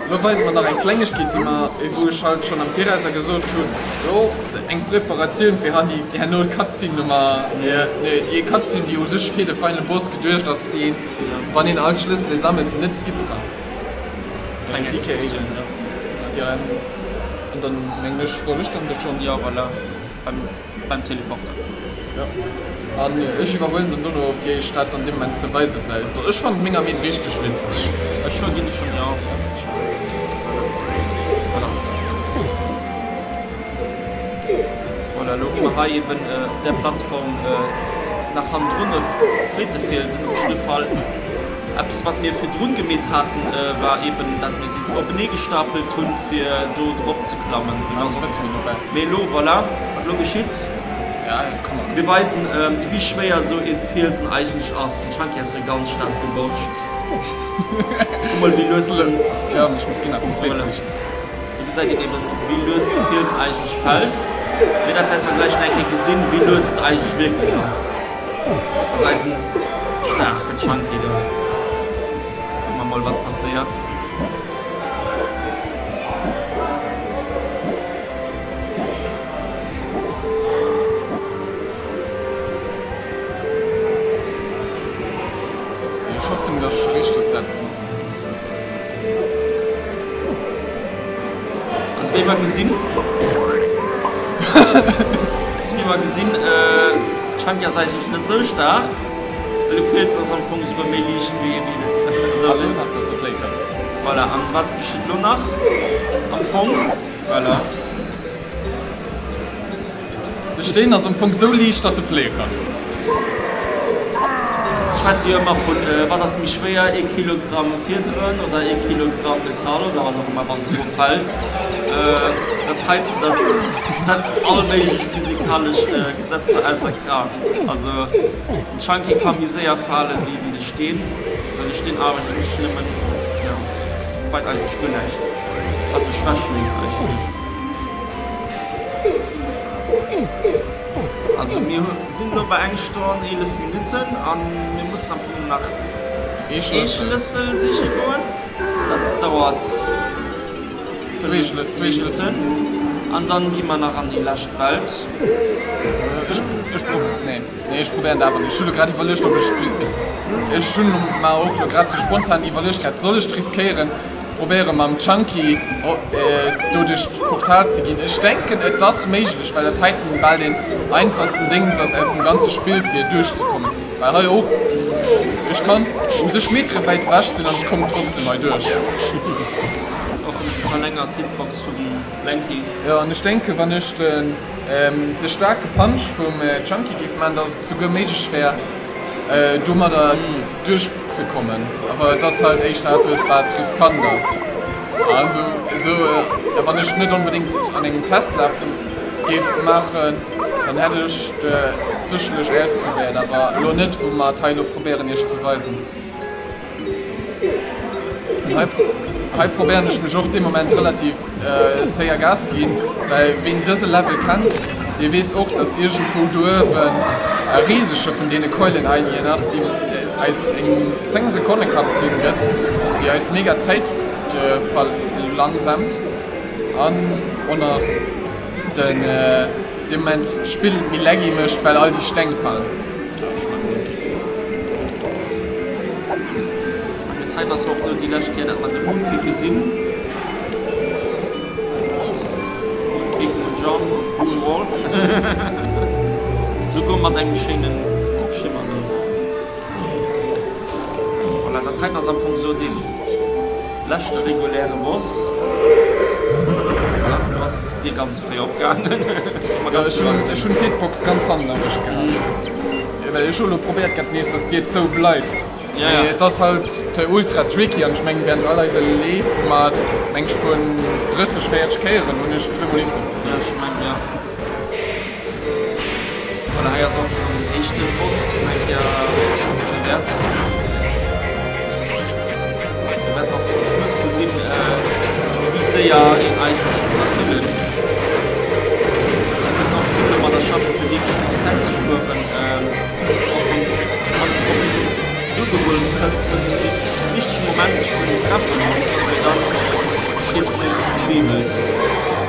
elo weise mer nach eng Klengegkeet, déi mer, wou ech halt schonn am Virauser gesot hunn, jo, eng Preparatioun fir hanni herno d'Cutscene Nummer, nee, déi Cutscene, déi u sech fir de Final Boss geduecht ass, déi een, wann een all d'Schlëssele sammelt, net skippe kann. Kleng DK Exkursioun, Agent. Ja, an dann mengen ech, soll ech dann dat schonn? Jo, voilà, beim. Beim Teleporter. Jo, an ech iwwerhuelen dann dono fir iech dat an deem Moment ze weisen, well ech fannen menger Meen richteg witzeg. Ech hu ginn schon, jo. Voilà. Voilà, elo hu mer hei eben op där Plattform nach hannendrun e zweete Fielsen. Op jidde Fall eppes wat mir virdrun gemeet haten, war eben dat mir déi openee gestapelt hunn fir do drop ze klammen. Mee elo, voilà, wat elo geschitt. Mir weisen, wéi schwéier esou ee Fielsen eigentlech ass. Den Chunky ass jo ganz staark geborgt. Kuck mol, wéi lues den. Voilà. Do gesäit een eben, wéi lues de Fielsen eigentlech fält. Mee dat wäerte mer gläich nach eng Kéier gesinn, wéi lues et eigentlech wierklech ass. Also eisen staarken Chunky do. Kucke mer mol, wat passéiert. Ech hoffen dass ech richteg setzen. Also wéi mer gesinn, also wéi mer gesinn, d'Schanki ass eigentlech net sou staark, well de Fielsen ass am Fong esouguer méi liicht wéi esou. Hallo nach bësse flécken. Voilà, an wat geschitt elo nach am Fong? Voilà. De Steen ass am Fong sou liicht, dass e fléie kann. Ech schwätze jo ëmmer vun, wat ass méi schwéier, ee Kilogramm Fiederen oder ee Kilogramm Metall oder wat och ëmmer, wann et erof fält. Dat heiten, dat setzt all méiglech physikalesch Gesetzer ausser Kraaft. Also den Chunky ka méi séier fale wéi de Steen, well de Steen eigentlech nëmmen, jo, weit eigentlech guer näischt, wat e Schwächling eigentlech. Also mir sinn elo bei eng Stonn 11 Minutten an mir mussen am Fong nach Ee ee Schlëssel. Schlëssel siche goen. Dat dauert Zwee 5 Schlë zwee Schlëssel. Minutten an dann gi mer nach an déi lescht Welt. Ech ech pro nee nee ech probéieren dat awer net. Ech hu lo grad iwwerluecht ob ech ech hunn mer och lo grad sou spontan iwwerluecht grad soll ech riskéieren Probéiere mam Chunky do duerch d'Portal ze ginn. Ech denken et ass méiglech, well dat heiten bal deen einfachsten Déngens ass aus dem ganze Spill fir duerchzekommen. Well hei och, ech kann u sech Metere wäit ewech sinn an ech kommen trotzdem hei duerch. Och eng verlängert Hitbox vum Lanky. Jo, an ech denke wann ech den de staarke Punch vum Chunky géif maachen, dass et souguer méiglech wär domadder duerch ze kommen, awer et ass halt éischter eppes wat riskant ass. Also esou wann ech net onbedéngt an engem Testlaf géif maachen, dann hätt ech et sécherlech ausprobéiert, awer elo net wou mer et hei elo probéieren iech ze weisen. An hei hei probéieren ech mech och dee Moment relativ séier Gas ze ginn, well ween dëse Level kennt, dee weess och, dass iergendwou do uewen e risege vun deene Keulen hei lien ass, déi. eis eng 10 Sekonne Cutscene gëtt, déi eis mega Zäit verlangsamt an och nach den dee Moment d'Spill méi laggy mécht, well all déi Steng falen. Ech mengen, hei ass och déi lescht Kéier, datt mer de Moonkick gesinn. Moonkick, Moonjump, Moonwalk. Souguer mat engem schéine Schimmer do. Voilà, dat heiten ass am Fong esou dee leschte reguläre Boss. Voilà, do ass d'Dier ganz fréi opgaangen. Ech hunn d'Hitbox ganz hannen erwëscht gehat. Well ech hu lo probéiert gehat nees, dass d'Dier zou bleift. Mee et ass halt ultra tricky an ech mengen während all eise Leef hu mer et meng ech vun 30, 40 Kéieren hunn ech zweemol hikritt. Jo ech mengen jo. Voilà hei ass och schon den éischte Boss eng Kéier erkläert. Mir wäerten och zum Schluss gesinn wéi séier een eigentlech ka killen. Mir mussen och vill domadder schaffen fir wierklech mat Zäit ze spueren. Och wann wann op een duergerullelt kënnt, muss een de richtege Moment sech vun em treffe loossen, well dann schietsméises de Wee huet.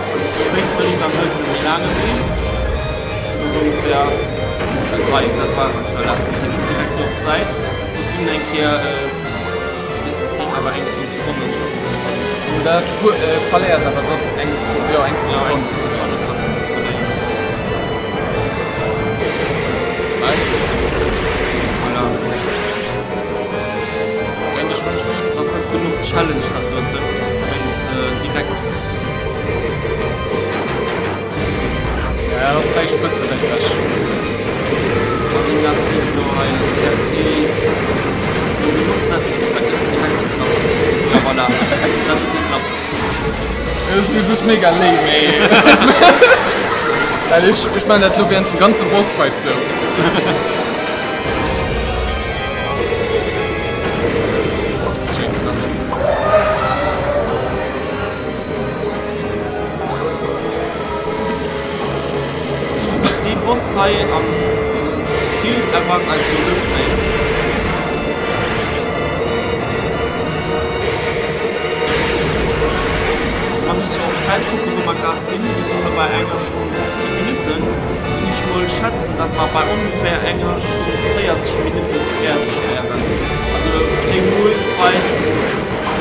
Wann een ze spéit mécht, dann huet en e méi laange Wee. Dat ass ongeféier dat hei, dat war et zwar dat hei kuckt direkt op d'Säit, soss ginn eng Kéier, ech weess net wéi, awer eng, zwou Sekonnen schonn. Dat spuer, verléiers awer soss eng, zwou, jo eng, zwou Sekonnen. Jo, eng, zwou Sekonne kann een soss verléieren. Nice. Voilà. Dréint ech wënsch mir. Ass net genuch Challenge dat doten, wéinst direkt. Ja, dat ass vläicht e bësse wäit ewech. Wann een natierlech elo hei en TNT no genuch setzt, da gëtt en direkt getraff. Ja voilà, dat huet geklappt. Dat ass u sech mega lame, mee well ech ech man dat lo während dem ganze Bossfight sou. Schéin. Dat ass och gutt. Sou gesot, dee Boss hei am Film erwaart eis jo net méi. Also mer musse jo op d'Zäit kucken, wou mer grad sinn. Mir sinn elo bei enger Stonn 15 Minutten. An ech mol schätzen, datt mer bei ongeféier enger Stonn 40 Minutte fäerdeg wären. Also déi Mol-Fight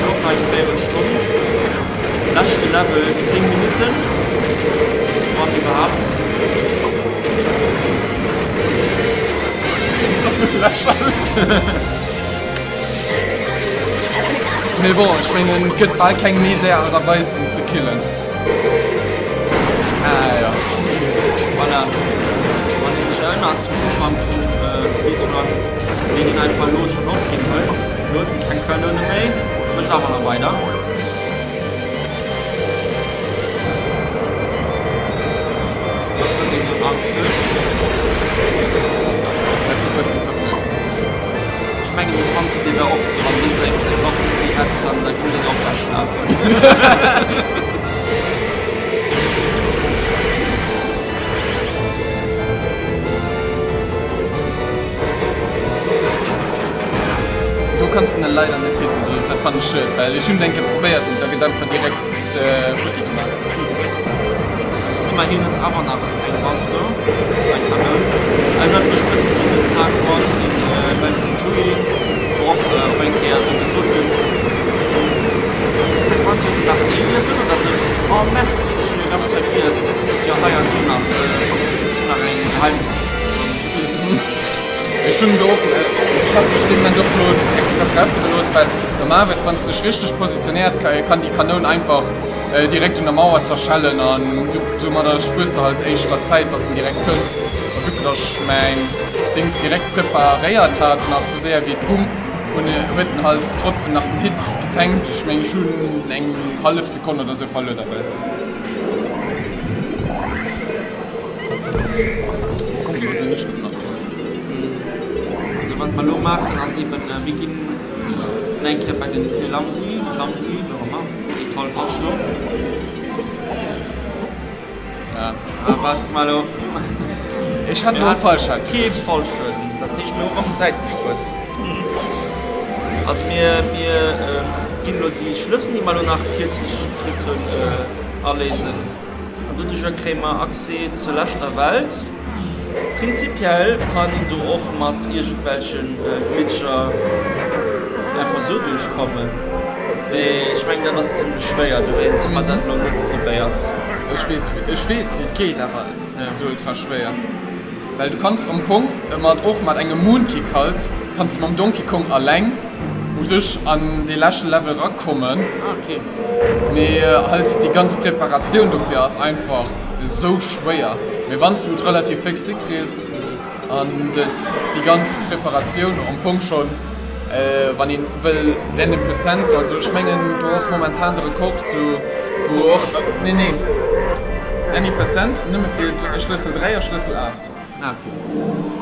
locker eng Véierelstonn. Leschte Level 10 Minutten, wann iwwerhaapt. Dat ass sou lächerlech. Mee bon, ech mengen et gëtt bal keng méi séier Aart a Weis en ze killen. Ah jo. Voilà. Wann ee sech erënnert zum Ufank vum Speedrun, wéi hien einfach elo schonn opginn huet. Elo huet en keng Kanoune méi, mécht awer nach weider. Ass net méi sou angschteg. Dat war e bëssen ze fréi. Ech mengen de Frank dee war och sou, wann deen seng seng Waff net méi hätt, dann da ging deen och weglafen. Do kanns de en leider net hitten, dat fannen ech schued, well ech hunn et eng Kéier probéiert an da gëtt einfach direkt futti gemat. Gesi mer hien huet awer nach eng Waff do, eng Kanoun. Erënnert mech bëssen un den Part One in Banjo Tooie, wou och op eng Kéier esou gesot gëtt, Wat huet en nach ee Liewen oder sou? Oh Merd, ech hunn jo ganz vergiess, datt jo hei an do nach, ech hunn nach eng Geheimwaff. Ech hunn do och, ech hat mech dee Moment och lo extra treffe gelooss, well normalerweis wann s de dech richteg positionéiert, kann déi Kanoun einfach direkt un der Mauer zerschellen an domadder spuers de halt éischter Zäit, dass en direkt kënnt. A vue que dass ech mäin Dings direkt preparéiert hat, nach sou séier wéi et gung, hunn huet en halt trotzdem nach den Hit getankt. Ech meng ech hunn eng hallef Sekonn oder sou verluer derbäi. Komm, do sinn ech net nach drun. Also wat mer elo maachen ass eben, mir ginn eng Kéier bei den Clumsy, Clumsy, wéi och ëmmer, déi toll Patsch do. Ja. Ah, waart mal elo. Ech hat elo e falschen. Kee falschen, dat heescht mir hu rëm Zäit gespuert. Also mir, mir ginn elo déi Schlëssel, déi mer elo nach kierzlech kritt hunn, aléisen. An doduercher kréie mer Accès zur leschter Welt. Prinzipiell kann een do och mat iergendwelche Glitcher einfach sou duerchkommen, mee ech mengen dat ass zimlech schwéier, dowéinst hu mer dat elo net probéiert. Ech weess, ech weess wéi et geet, awer esou ultra schwéier, well du kanns am Fong mat och mat engem Moonkick halt, kanns de mam Donkey Kong alleng u sech an dee leschte Level rakommen. Ah ok. Mee halt déi ganz Preparatioun dofir ass einfach esou schwéier. Mee wanns du et relativ féx hikriss an déi ganz Preparatioun am Fong schon wann een wëll den Prozent, also ech mengen do ass momentan de Rekord zu wou och, nee nee any Percent nëmme fir Schlëssel 3 a Schlëssel 8. Ah ok.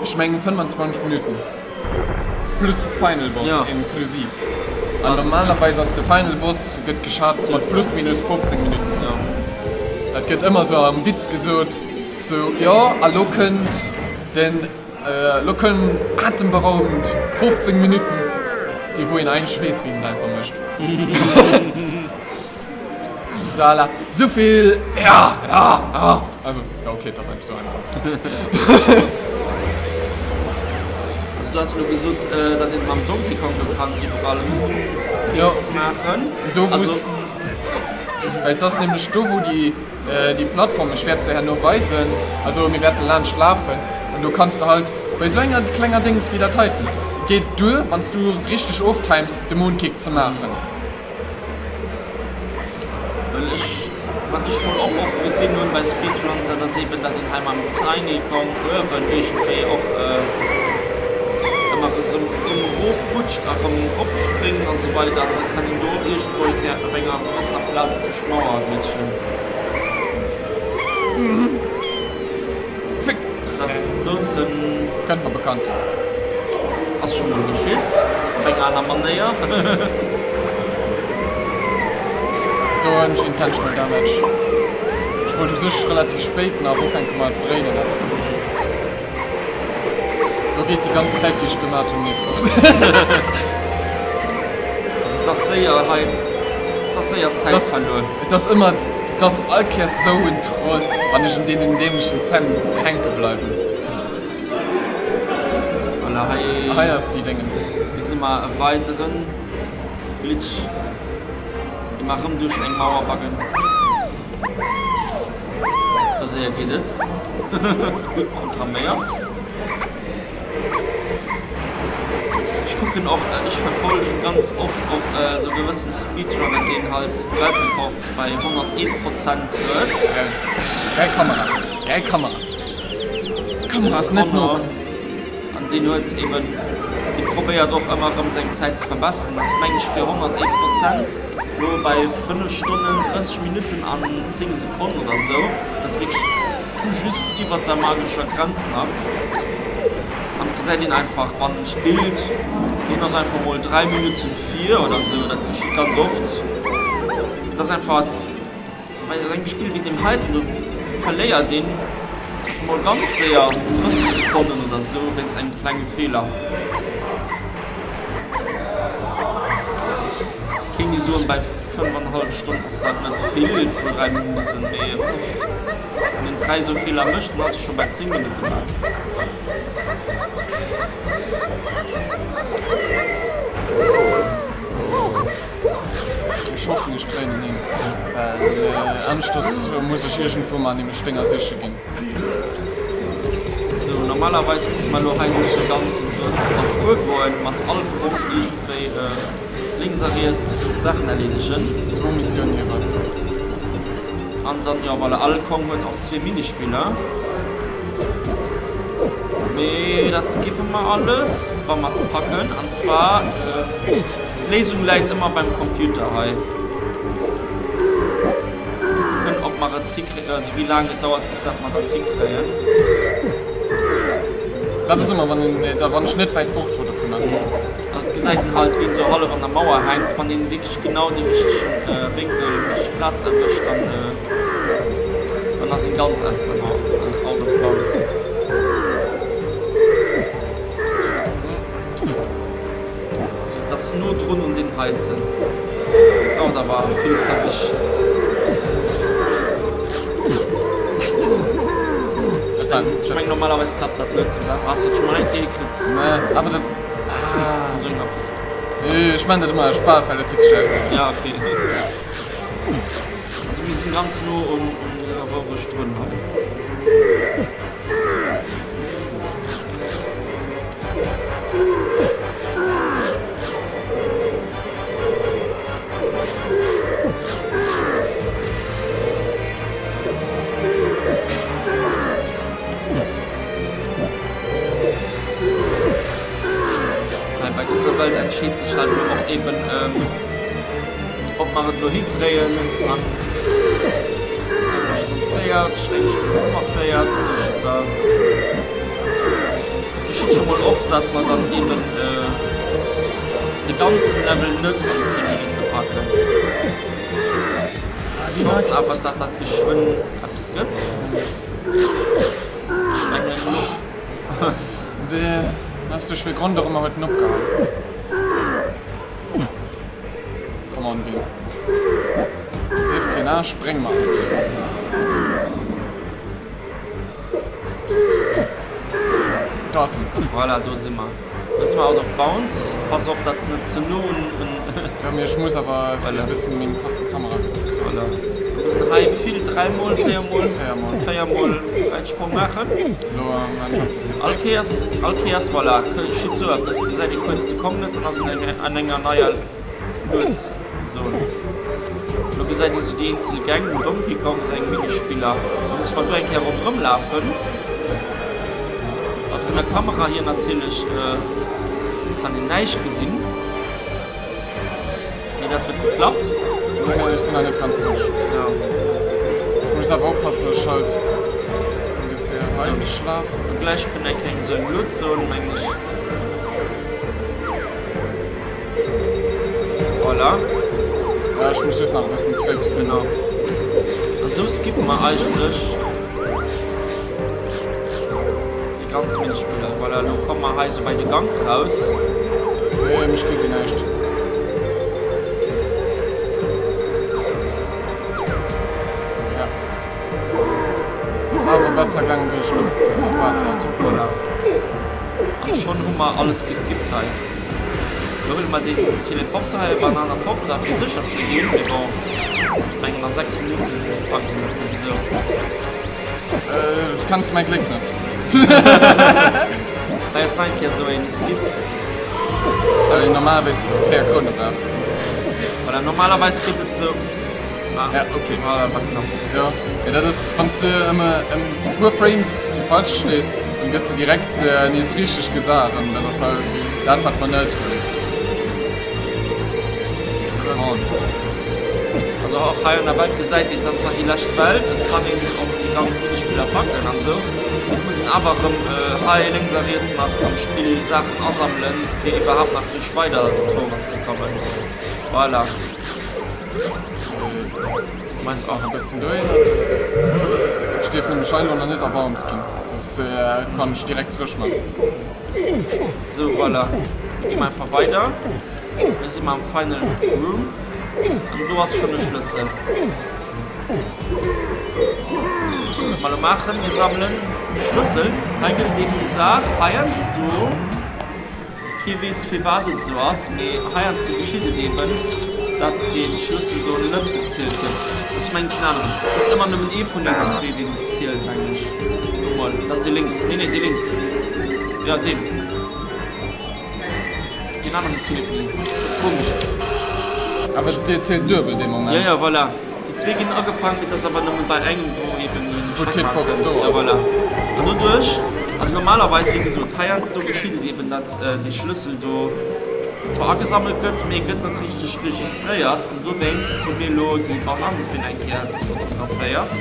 Ech mengen 25 Minuten plus Final Boss ja. inklusiv. An normalerweis ass de Final Boss gëtt geschat mat plus minus 15 Minuten. Ja. Dat gëtt ëmmer sou am Witz gesot, sou jo a lo kënnt den äh, lo kënn atemberaubend 15 Minuten, déi wou een eigentlech weess wéi een et einfach mécht. Sala, souvill, ja, ja, ja. Also, ja, okay, dat ass eigentlech sou einfach. Also du has elo gesot, datt een mam Donkey Kong do kann iwwerall Jo, Kills maachen. do wou Also, well et ass nämlech do wou déi déi Plattform, ech wäert se herno weisen, also mir wäerte laanscht lafen an do kanns de halt bei esou enger klenger Déngs wéi dat heiten, geet duer wann s du richteg oftimes de Moonkick ze maachen. Well ech, wat ech mol och oft gesinn hunn bei Speedruns, dat ass eben, datt een hei mam Tiny Kong uewen iergendwéi och ëmmer esou erëm erofrutscht a erëm eropspréngt an esou weider. An da kann een do och iergendwou eng Kéier op enger gewëssener Plaz duerch d'Mauer glitschen. Fick! Dat doten. Kënnt mer bekannt vir. Ass schon mol geschitt, op eng aner Manéier. Do hunn ech intentional damage. Ech wollt u sech relativ spéit nach ufänke mat dréinen, awer do geet déi ganz Zäit déi ech gemat hunn nees fort. Also et ass séier hei, et ass séier Zäit verluer. Et ass ëmmer, et ass all Kéiers sou en Troll wann ech un deenen dämlechen Zänn hänke bleiwen. Voilà, hei, Hei ass déi Déngens. Gesi mer e weideren Glitch, dee mer erëm duerch eng Mauer baggen. Sou séier geet et. Gutt programméiert. Ech kucken och, ech verfollegen ganz oft och esou gewëssen Speedrunner, deen halt de Weltrekord bei 101 Prozent huet. Geil. Geil Kamera. Geil Kamera. D'Kamera ass net no. An deen huet eben, dee probéiert och ëmmer erëm seng Zäit ze verbesseren, ass meng ech fir 101 Prozent elo bei 5 Stonnen 30 Minutten an 10 Sekonnen oder esou. Dat ass wierklech tout juste iwwert der magescher Grenz nach. An et gesäit een einfach wann en spillt, hien ass einfach mol 3 Minutten vir oder esou, dat geschitt ganz oft. Et ass einfach bei esou engem Spill wéi deem heiten, do verléiert een einfach mol ganz séier 30 Sekonnen oder esou wéinst engem klenge Feeler. Kéint ee soen, bei 5,5 Stonnen ass dat net vill, zwou, dräi Minutten, mee och wann een 3 esou Feeler mécht, dann ass e scho bei 10 Minutten bal. Ech hoffen ech kréien en hin, well aneschters muss ech iergendwou mar nämlech Dénger siche ginn. Sou, normalerweis musse mer elo hei duerch sou e ganzen grousse Parcours goen, mat all Grond iergendwéi lénks a riets Saachen erleedegen. Zwou Missiounen jeeweils. An dann, jo voilà, all Kong huet och zwee Minispiller. Mee dat skippe mer alles, wa mer et packen. An zwar, d'Léisung läit ëmmer beim Computer hei. Kucken, ob mer et hikréien, also wéi laang et dauert, bis dat mer dat hikréien. Dat ass ëmmer, wann een, da wann ech net wäit fort wor dovunner. Also et gesäit een halt, wéi en sou hallef an der Mauer hänkt. Wann een wierklech genau de richtegen Wénkel, déi richteg Plaz erwëscht, dann, dann ass een ganz aus der Mauer, out of bounds. Also et ass no drun. Heiten. Braucht awer vill Versich. Ech meng normalerweis klappt dat net. Has de et scho mol eng Kéier kritt? Nee, awer dat. Ah. Ech man dat ëmmer aus Spaass, well dat witzeg ausgesäit. Ja, okay. Also mir sinn ganz no un der Wourecht drun hei. Hei bei dëser Welt entscheet sech halt elo och eben, ob mer et elo hikréien an enger Stonn 40, eng Stonn 45 oder et geschitt scho mol oft, datt mer dann eben de ganzen Level net an 10 Minutte packen. Ech hoffen awer, datt dat geschwënn eppes gëtt. Ech mengen elo. Ass duerch wéi Grond och ëmmer huet en opgehal. Come on Bill. Sief keen Aarsch, bréng mer et. Do ass en. Voilà, do si mer. Do si mer out of bounds. Pass op, datt s net ze no un. Jo, mee ech muss awer fir e bëssen meng passend Kamera gutt ze kréien. Voilà. Mir mussen hei wéi vill? Dräimol, véiermol? Véiermol. Véiermol Wäitsprong maachen. Lo am Anfang vu All Kéiers, all Kéiers, voilà, geschitt sou eppes, gesäit ee kuerz de Kong net, dann ass en an enger neier Luedzon. Lo gesäit ee sou déi eenzel Gäng, dem Donkey Kong seng Minispiller. Lo muss mer do eng Kéier ronderëm lafen. A vun der Kamera hier natierlech kann een näischt gesinn. Mee dat huet geklappt. Nee, nee, ech sinn nach net ganz duerch. Ja. Ech muss awer oppassen, dass ech halt ongefähr hei mech lafen. Lo gläich kënnt eng Kéier esou eng Luedzon, meng ech. Voilà. Ja, ech muss just nach e bëssen zréck. Genau. An esou skippe mer eigentlech déi ganz Minispiller. Voilà, lo komme mer hei esou bei de Gank raus. Nee, mech gesi näischt. Ja. Ass awer besser gaangen, wéi ech erwaart hat. Voilà. An schonn hu mer alles geskippt hei. Lo huele mer den Teleporter hei, Banana Porter, fir sécher ze ginn. Mee bon, ech mengen an 6 Minutten packe mer et souwisou. Du kenns mäi Gléck net. Hei ass nach eng Kéier esou een Skip. Well een normalerweis 4 Kroune brauch. Voilà, normalerweis gëtt et sou. Ah, ja, okay. Ah, war knapps. Ja, ja dat ass, wann s de ëm e puer Frames déi falsch stees, dann gëss de direkt nees richteg gesat an dat ass halt dat, wat mer net wëllen. Come on. Also och hei an der Welt gesäit een, dass zwar déi lescht Welt, et kann een och déi ganz Minispiller packen an sou, et muss een awer erëm hei lénks a riets nach am Spill Saachen asammelen, fir iwwerhaapt nach duerch weider Toren ze kommen. Voilà. Meins och e bëssen dohinner. Ech dierf nämlech hei elo nach net a Bounds ginn, soss kann ech direkt frësch man. Sou, voilà, da gi mer einfach weider. Lo si mer am Final Room an do ass schonn e Schlëssel. Wat mer elo maachen, mir sammelen Schlëssel. Hei gëtt et eben déi Saach, heiansdo. Kee weess firwat et esou ass, mee heiansdo geschitt et eben, datt dee Schlëssel do net gezielt gëtt. Ech mengen keen aneren. Et ass ëmmer nëmmen ee vun deenen zwee, deen zielt, mengen ech. Kuck mol, et ass dee lénks. Nee, nee, dee lénks. Jo, deen. Deen aneren zielt ni. Dat ass komesch. Awer dee zielt duebel dee Moment. Jo, jo, voilà. Déi zwee ginn agefaang, mee et ass awer nëmme bei engem, wou eben en Wou Checkmark d'Hitbox kënnt. do Ja, ass. voilà. An doduerch, also normalerweis, wéi gesot, heiansdo geschitt et eben, datt dee Schlëssel do zwar agesammelt gëtt, mee e gëtt net richteg registréiert. An dowéinst hu mir elo déi Banann fir eng Kéier fotograféiert,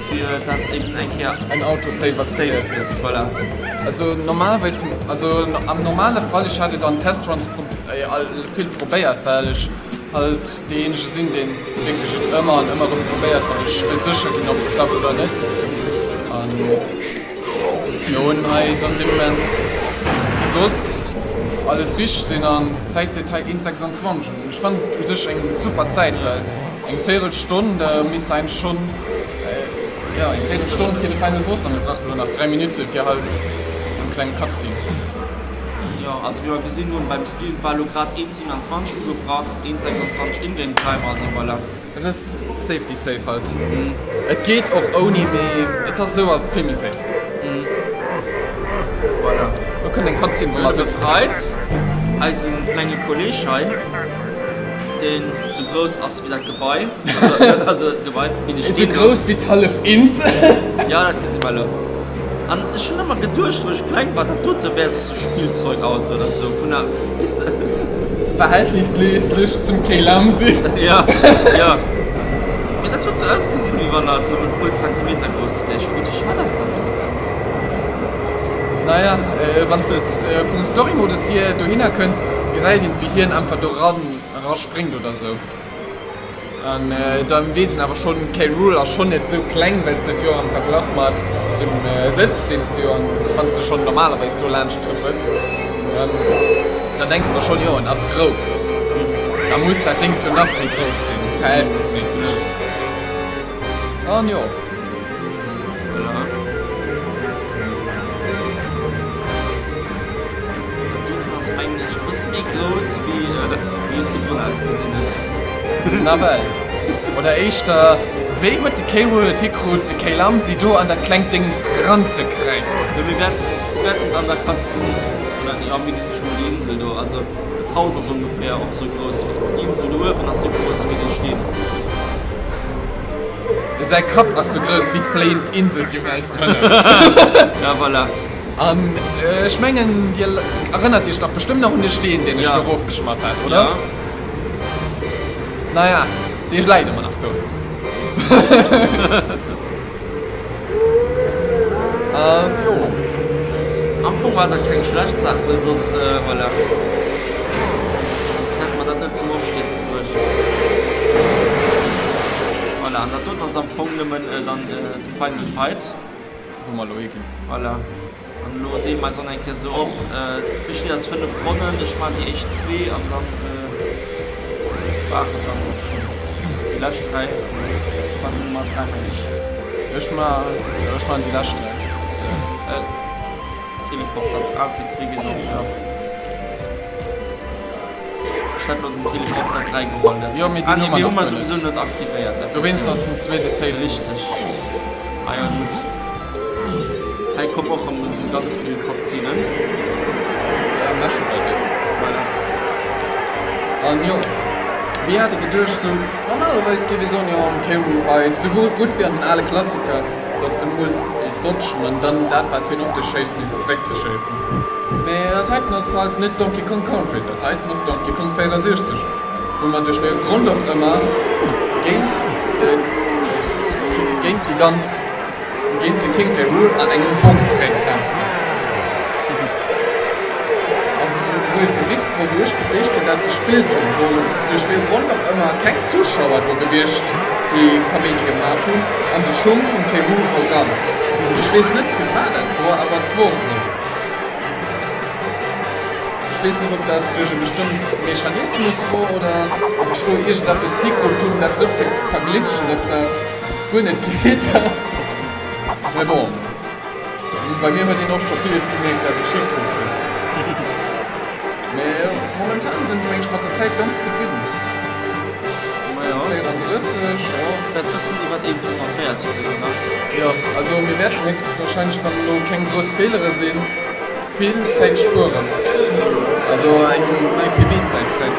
fir dat eben eng Kéier En Autosaver saved kreéiert gëtt. gëtt. Voilà. Also normalerweis, also am normale Fall, ech hat et an Testruns vill probéiert, well ech halt deejéinege sinn, deen wierklech et ëmmer an ëmmer erëm probéiert, well ech wëll sécher ginn, ob et klappt oder net. An mir hunn hei dann dee Moment sollt. alles richteg sinn an d'Zäit seet hei 1,26. Ech fannen et u sech eng super Zäit, well eng Véierelstonn misst eigentlech schonn, jo eng Véierelstonn fir de Final Boss an mir brauchen elo nach 3 Minutte fir halt eng kleng Cutscene. Jo, also wéi mer gesinn hunn beim Stream war elo grad 1,27 ugebrach, 1,26 Ingame Time, also voilà. Et ass safety safe halt. Et geet och ouni, mee et ass esou ass et vill méi safe. Voilà. Do kënnt eng Cutscene wou mer esou. Befreit eisen klenge Kolleg hei, deen sou grouss ass wéi dat Gebai, also d'Gebai, wéi de Steen. Esou grouss wéi d'hallef Insel. Jo, dat gesi mer elo. An ech hunn ëmmer geduecht, wou ech kleng war, dat dote wär sou Spillzeugauto oder sou vun der, weess de. Verhältnisméisseg zum Keylamsi. Jo, jo. Mee dat huet sou ausgesinn, wéi wann dat nëmmen e puer Zentimeter grouss wär. Ech hu geduecht, wat ass dat doten? Naja, wann s de vum Story-Modus hier dohinner kënns, gesäit een, wéi hien einfach do ran eraspréngt oder sou. An dann weess een awer schonn, K. Rool ass schonn net sou kleng, well s de et jo am Verglach mat dem Sëtz, deen s de jo an, wann s de schonn normalerweis do laanscht trëppels, dann denks de schonn, jo, en ass grouss, da muss dat Déngs jo nach méi grouss sinn, verhältnisméisseg. An jo. Voilà. Dat doten ass mengen ech e bësse méi grouss wéi wéi et virdrun ausgesinn huet. Nawell. Oder éischter, wéi huet de K-Rool et hikrut, de K-Lamsi do an dat klengt Déngs ranzekréien? Jo, mir wäerten et an der Cutscene, oder jo, mir gesi scho mol déi Insel do. Also dat Haus ass ongeféier och sou grouss wéi, also déi Insel do uewen ass sou grouss wéi dee Steen. Säi Kapp ass sou grouss wéi d'fléiend Insel fir Welt 5. Ja, voilà. An ech mengen, Dir erënnert Iech dach bestëmmt nach un de Steen, deen ech do erofgeschmass hat, oder? Ja. Naja, dee läit ëmmer nach do. An jo. Am Fong war dat keng schlecht Saach, well soss, voilà, soss hätt mer dat net zum Ofstierze bruecht. Voilà, an dat doten ass am Fong nëmmen dann de Final Fight. Wou mer elo higinn. Voilà. An elo deele mer eis och nach eng Kéier esou op. D'Budget ass 5 Ronnen, ech maachen déi éischt zwee an dann war et dann och schonn. Déi lescht 3, wat Nummer 3 mengen ech. Ech maachen déi lescht 3. Teleporter, ah ok, zwee ginn och, jo. Ech hat lo den Teleporter 3 geholl. Dat Jo, mee deen hu mer hu nach mer guer souwisou net. net aktivéiert. Dowéinst ass den zweete safe. Richteg. Ah ja, gutt. Hei kommen och erëm esou ganz vill Cutscenen. Ja, Mesh-Level. Voilà. An jo, wéi hat ee geduecht, sou normalerweis géif ee soen, jo am K. Rool Fight, sou gutt wéi an den ale Klassiker, dass de muss dodgen an dann dat wat hien op dech schéisst nees zeréckzeschéissen. Mee dat heiten ass halt net Donkey Kong Country, dat heiten ass Donkey Kong 64, wou mer duerch wéi e Grond och ëmmer géint de géint déi ganz géint de King K. Rool an engem Boxréng kämpfen. An wou et de Witz wor, wou ech fir d'éischt Kéier dat gespillt hunn, wor duerch wéi e Grond och ëmmer keng Zuschauer do gewiescht, déi Kaméidi gemat hunn, an de Schung vum K. Rool wor ganz. Ech weess net firwat dat wor, awer et wor esou. Ech weess net, ob dat duerch e bestëmmt Mechanismus wor oder ob ech do iergendeppes hikrut hunn, dat esou ze verglitschen, dass dat guer net geet ass. Mee bon, bei mir huet een och scho villes gemierkt, dat ech hikrut hunn. Mee momentan sinn ech mengen ech mat der Zäit ganz zefridden. Majo. 34, jo. Wäert bëssen iwwert 1,45 sinn, oder? Jo, also mir wäerten héchstwahrscheinlech, wann elo keng grouss Feelere sinn, vill Zäit spueren. Also eng nei PB-Zäit kréien.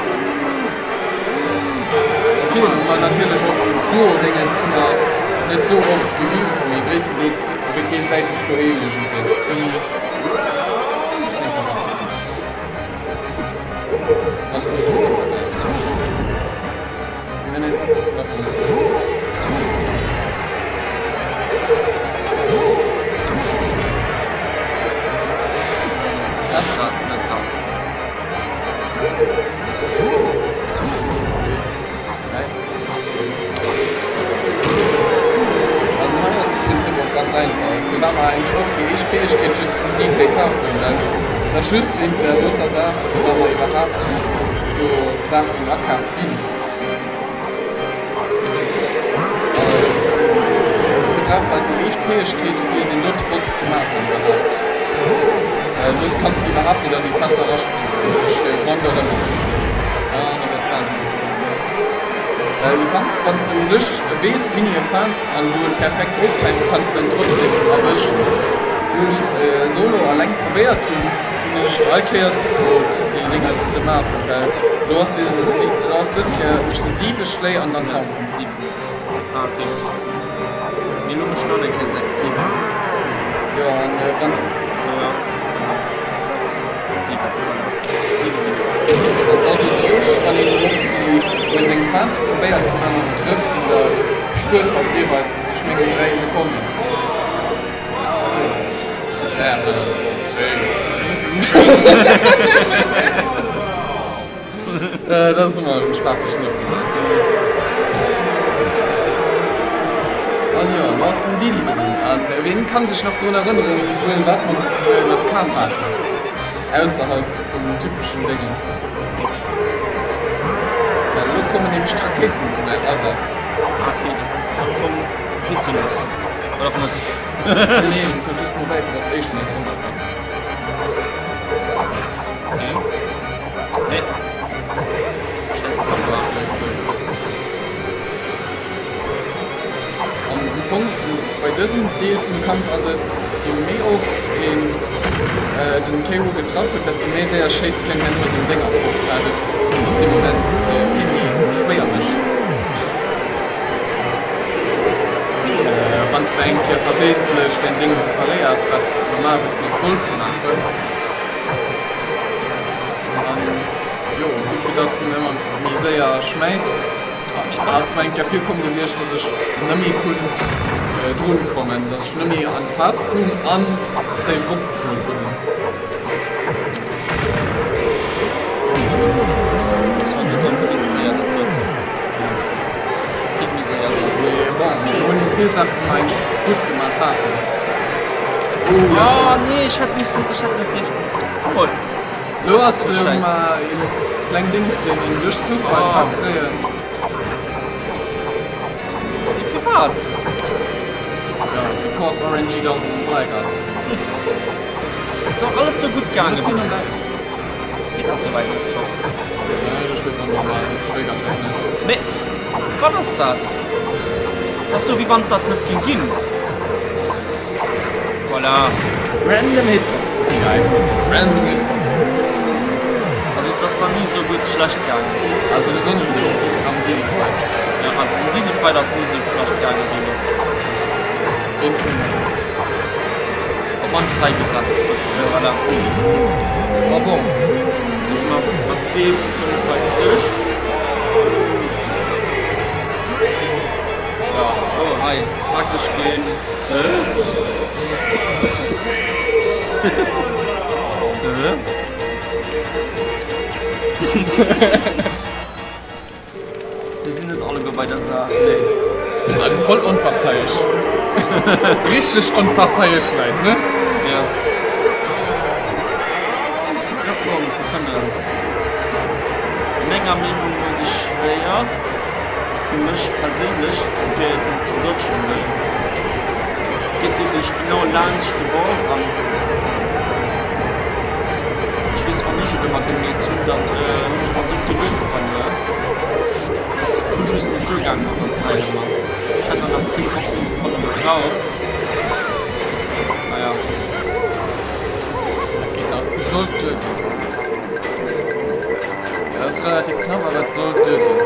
Ok, ma natierlech och Duo-Déngens hu mer net sou oft geübt, mee gréisstendeels géigesäiteg doheem iergendwéi. Ass net Nee, nee, bleif dran. Net grad, net grad. An hei ass de Prinzip och ganz einfach, firwat mer eigentlech och déi éischt Fäegkeet just vum DK kaf hunn, dat. Dat ass just wéint där doter Saach, fir wa mer iwwerhaapt do Saachen akaf ginn. Mir brauchen halt déi éischt Fäegkeet, fir deen dote Boss ze maachen iwwerhaapt. Well soss kanns de iwwerhaapt net an déi Fässer erasprangen, ech ronderëm an iwwer d'Wänn. Well du kanns, wann s de u sech weess, wéini e Faass an du et perfekt oftimes, kanns de en trotzdem erwëschen. Wou ech solo alleng probéiert hunn, hunn ech all Kéiers krut déi Dénger ze maachen, well lo ass desen, lo ass dës Kéier mécht de 7 Schléi an dann tanken. 7, ah ok, mee lo mécht en och eng Kéier 6, 7. Jo, an wann. 4, 5, 6, 7, voilà, 7, 7. An et ass u sech, wann een och déi wou seng Feinte probéiert ze man an du trëffs en, dat spuert halt jeeweils, ech mengen 3 Sekonnen. 6, 7, 8. Dat ass ëmmer spaasseg nozemaachen. An jo, lo ass den Didi drun. An ween kann sech nach drun erënneren, wuel wat mer nach kaf haten? Ausserhalb vum typeschen Déngens. Well elo kommen nämlech d'Rakéiten zum Asaz. Ah, okay, am Fong hitte loossen. Oder och net. Nee, nee, du kanns just nobäi, fir dass d'éischt nees erëm ass. Okay. Nee. Scheiß Kamera. An am Fong, bei dësem Deel vum Kampf ass et, je méi oft een den K. Rool getraff huet, desto méi séier schéisst hien herno seng Dénger fort, wat et op dee Moment vill méi schwéier mécht. Wann s de eng Kéier versehentlech däin Dingens verléiers, wat s de normalerweis net solls maachen. An jo, vue que dass en ëmmer méi séier schmäisst, ass et eng Kéier virkomm gewiescht, dass ech nëmme konnt drun kommen, dass ech nëmme an d'Phas koum an safe eropgeflunn sinn. Dat war net onbedéngt séier, dat doten. Kéint méi séier sinn. Mee bon, mir hunn vill Saachen, déi mer eigentlech gutt gemat haten. Oh, dat Oh nee, ech hätt missen, ech hätt net dierfen. Guck mol. Lo ass mar een kleng Dings deen een duerch Zufall ka kréien. Mee firwat? Jo, because RNG doesn't like us. Et war alles sou gutt gaangen bis elo. Geet dat sou wäit net fort? Nee, ech weess garantéiert net. Mee wat ass dat? Dat ass sou wéi wann dat net géing ginn. Voilà. Random Hitboxes, guys. Random Hitboxes. Also et ass nach ni sou gutt schlecht gaangen. Also besonnesch am Diddy Fight. Ja, also den Diddy Fight ass ni sou schlecht gaangen wéi elo. Wéinstens. Op mannst hei geet dat e bëssen. Ja. Voilà. Ah bon. Do si mer mat zwee vu 5 Fights duerch. Ja. Oh, hei, praktesch ginn. Se sinn net alleguer bei der Saach, nee. An voll onparteiesch. Richteg onparteiesch Leit, ne? Ja. Drëtt Ronn vu 5. Menger Meenung no déi schwéierst, fir mech perséinlech, fir et ze dodgen, well et geet wierklech genau laanscht de Bord an ech weess, wann ech et ëmmer gemeet hunn, dann hunn ech ëmmer esou vill Liewe verluer. Ass tout juste net duergaangen mat der Zäit ëmmer. Ech hätt der nach 10, 15 Sekonne gebraucht. Naja. Dat geet nach. Sollt duergoen. Ja, dat ass relativ knapp, awer et sollt duergoen.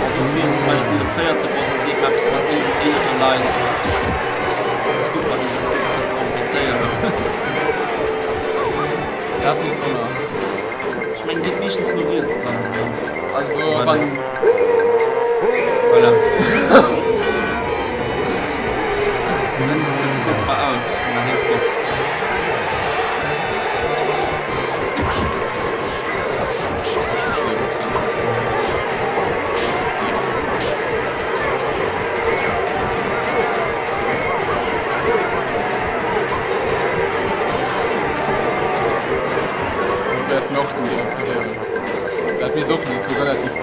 An dofir zum Beispill de véierte Boss ass eben eppes wat mir um éischter leit. Ass gutt wann een sech sou kann orientéieren. Dat misst och nach. Ech mengen geet meeschtens no riets dann, oder? Also wann. Voilà. Gesäit ongeféier treffbar aus vun der Hitbox.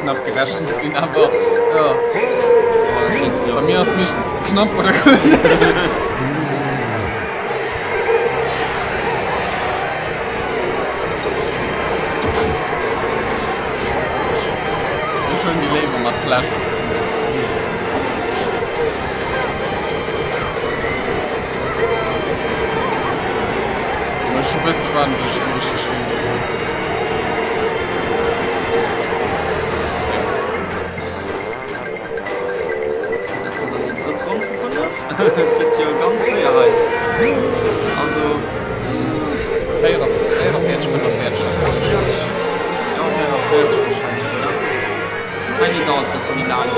knapp gerechent sinn, awer jo. Bei mir ass meeschtens knapp oder guer net. Ech huelen déi léiwer mat Pleasure. Muss ech e bësse waarden, bis ech déi richteg Dings. Safe. Dat war dann déi drëtt Ronn vu 5. Et gëtt jo ganz séier hei. Also. 44, 45 schätzen ech. Jo, 44 wahrscheinlech, oder? Tiny dauert bësse méi laang.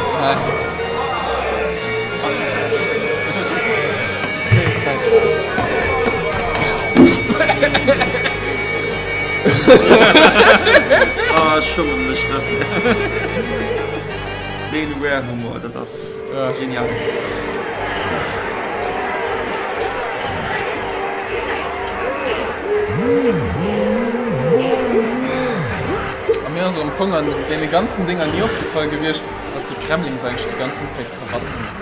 Oh, ech schumme mech dofir. Deen Rare-Humor, dat ass genial. A mir ass am Fong an deene ganzen Dinger ni opgefall gewiescht, dass déi Kremlings eigentlech déi ganzen Zäit Krawatten hunn.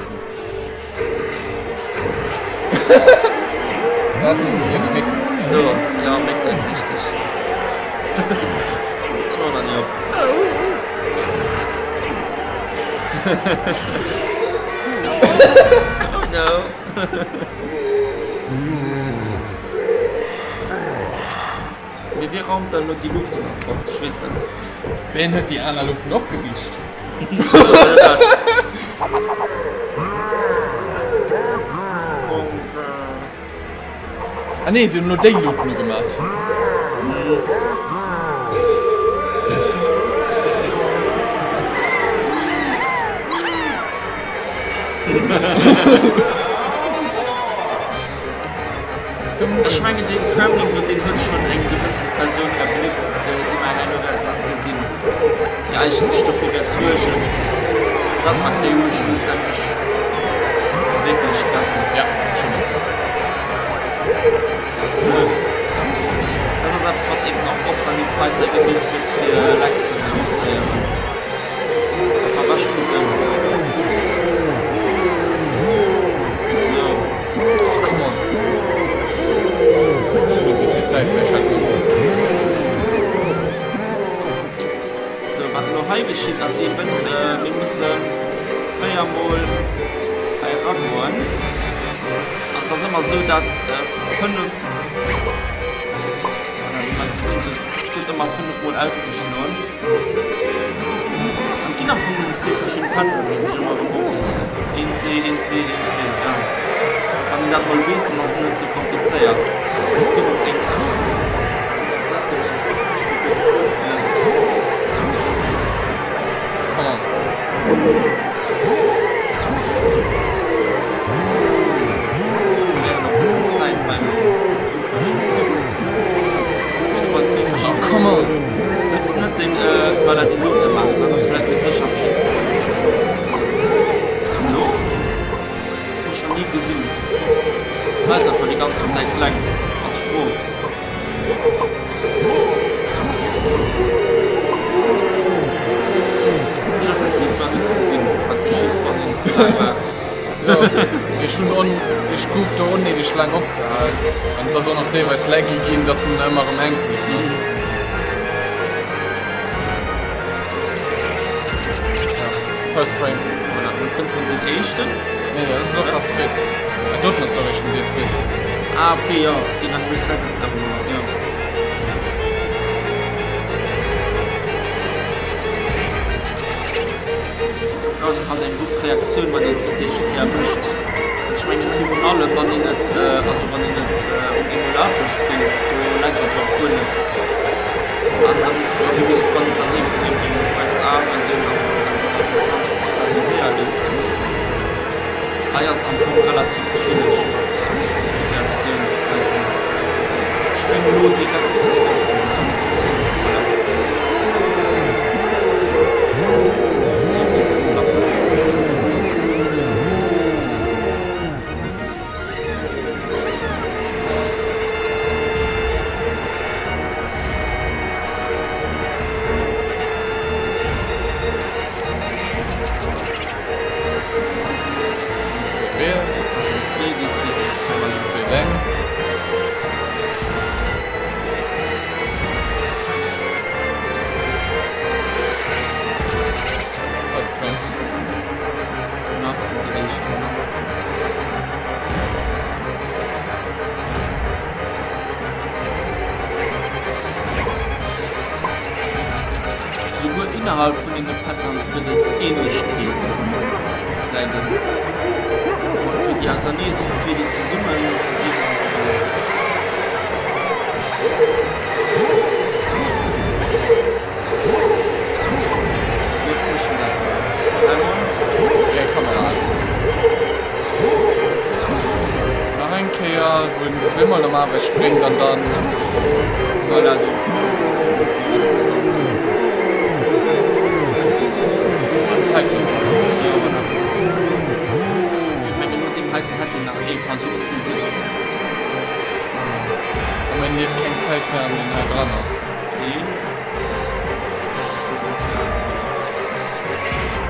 Do, jo, Mécken, richteg. Ass mer och nach ni opgefall. Oh no. Mee wie raumt dann elo déi Luuchten nach fort? Ech weess net. Ween huet déi aner Luuchten opgeriicht? Ah nee, si hunn elo déi Luuchten ugemat. Ech mengen deen Kremling do deen huet schonn eng gewëssen Persoun erbléckt, déi mer herno wäerten nach gesinn, déi eigentlech dofir wäert suergen, datt mer d'EU schlussendlech wierklech klappen. Ja, schon och. Dat ass eppes wat eben och oft an deem Fight hei gemeet gëtt fir Lag ze reduzéieren. Einfach ewech kucken. Sou. Oh, come on. Ech hunn net méi vill Zäit, mä ech hat geholl. Sou, wat elo hei geschitt ass eben, mir musse 4 mol hei eragoen. An et ass ëmmer esou, dat 5, voilà, wéi mer gesinn, sou gëtt ëmmer 5 mol ausgeschloen. An et ginn am Fong nëmmen zwee verschidden Pattern, déi sech ëmmer erëm ofwiesselen. Een, zwee, een, zwee, een, zwee, ja. Wann een dat mol weess, dann ass et net sou komplizéiert. Soss gëtt et enk. Come on. Verléieren och bëssen Zäit beim Druckmëschen. Oh, come on! Wëlls net den voilà déi Note maachen, dat ass vläit méi sécher. Hallo? Hu schon ni gesinn. Weis einfach déi ganzen Zäit kleng als Strof. Ech effektiv nach net gesinn wat geschitt wann een ze laang waart. Jo, ech hunn on, ech gouf do onnéideg laang opgehal an et ass och nach deelweis laggy ginn, dass en ëmmer erëm hänke bliwwen ass. Ja, first frame. Voilà, lo kënnt erëm deen éischten. Nee, dat ass elo fast zweet. Dat doten ass elo eréischt den deen zweeten. Ah, okay, jo, okay, dann reset et erëm, jo. Brauch een halt eng gutt Reaktioun wann een et fir d'éischt Kéier mécht. Ech mengen virun allem wann een et also wann een et um Emulator spillt, do laggt et jo och guer net. An dann jo wéi gesot wann et dann eben eng USA Versioun ass oder sou wou eng 20 Prozent méi séier leeft. Hei ass am Fong relativ chilleg mat Reaktiounszäiten. Ech géing elo direkt sou voilà. Sou misst et klappen. Lénks. First Frame. Nass kommt déi éischt genau. Souguer innerhalb vun den Patterns gëtt et Ähnlechkeeten, gesäit een. Wa zwee déi ausernee sinn, zwee déi zesummen ginn. Dierf mech net dräimol. Gäil Kamera. Nach eng Kéier, wou en zweemol normalerweis spréngt an dann. Voilà, do goufen insgesamt dann. An Zäitlupp einfach. Jo, voilà. Ech mengen, no deem heiten hätt en nach ee Versuch tout juste. Am en leeft keng Zäit während en hei dran ass. Deen huet ons ja, voilà.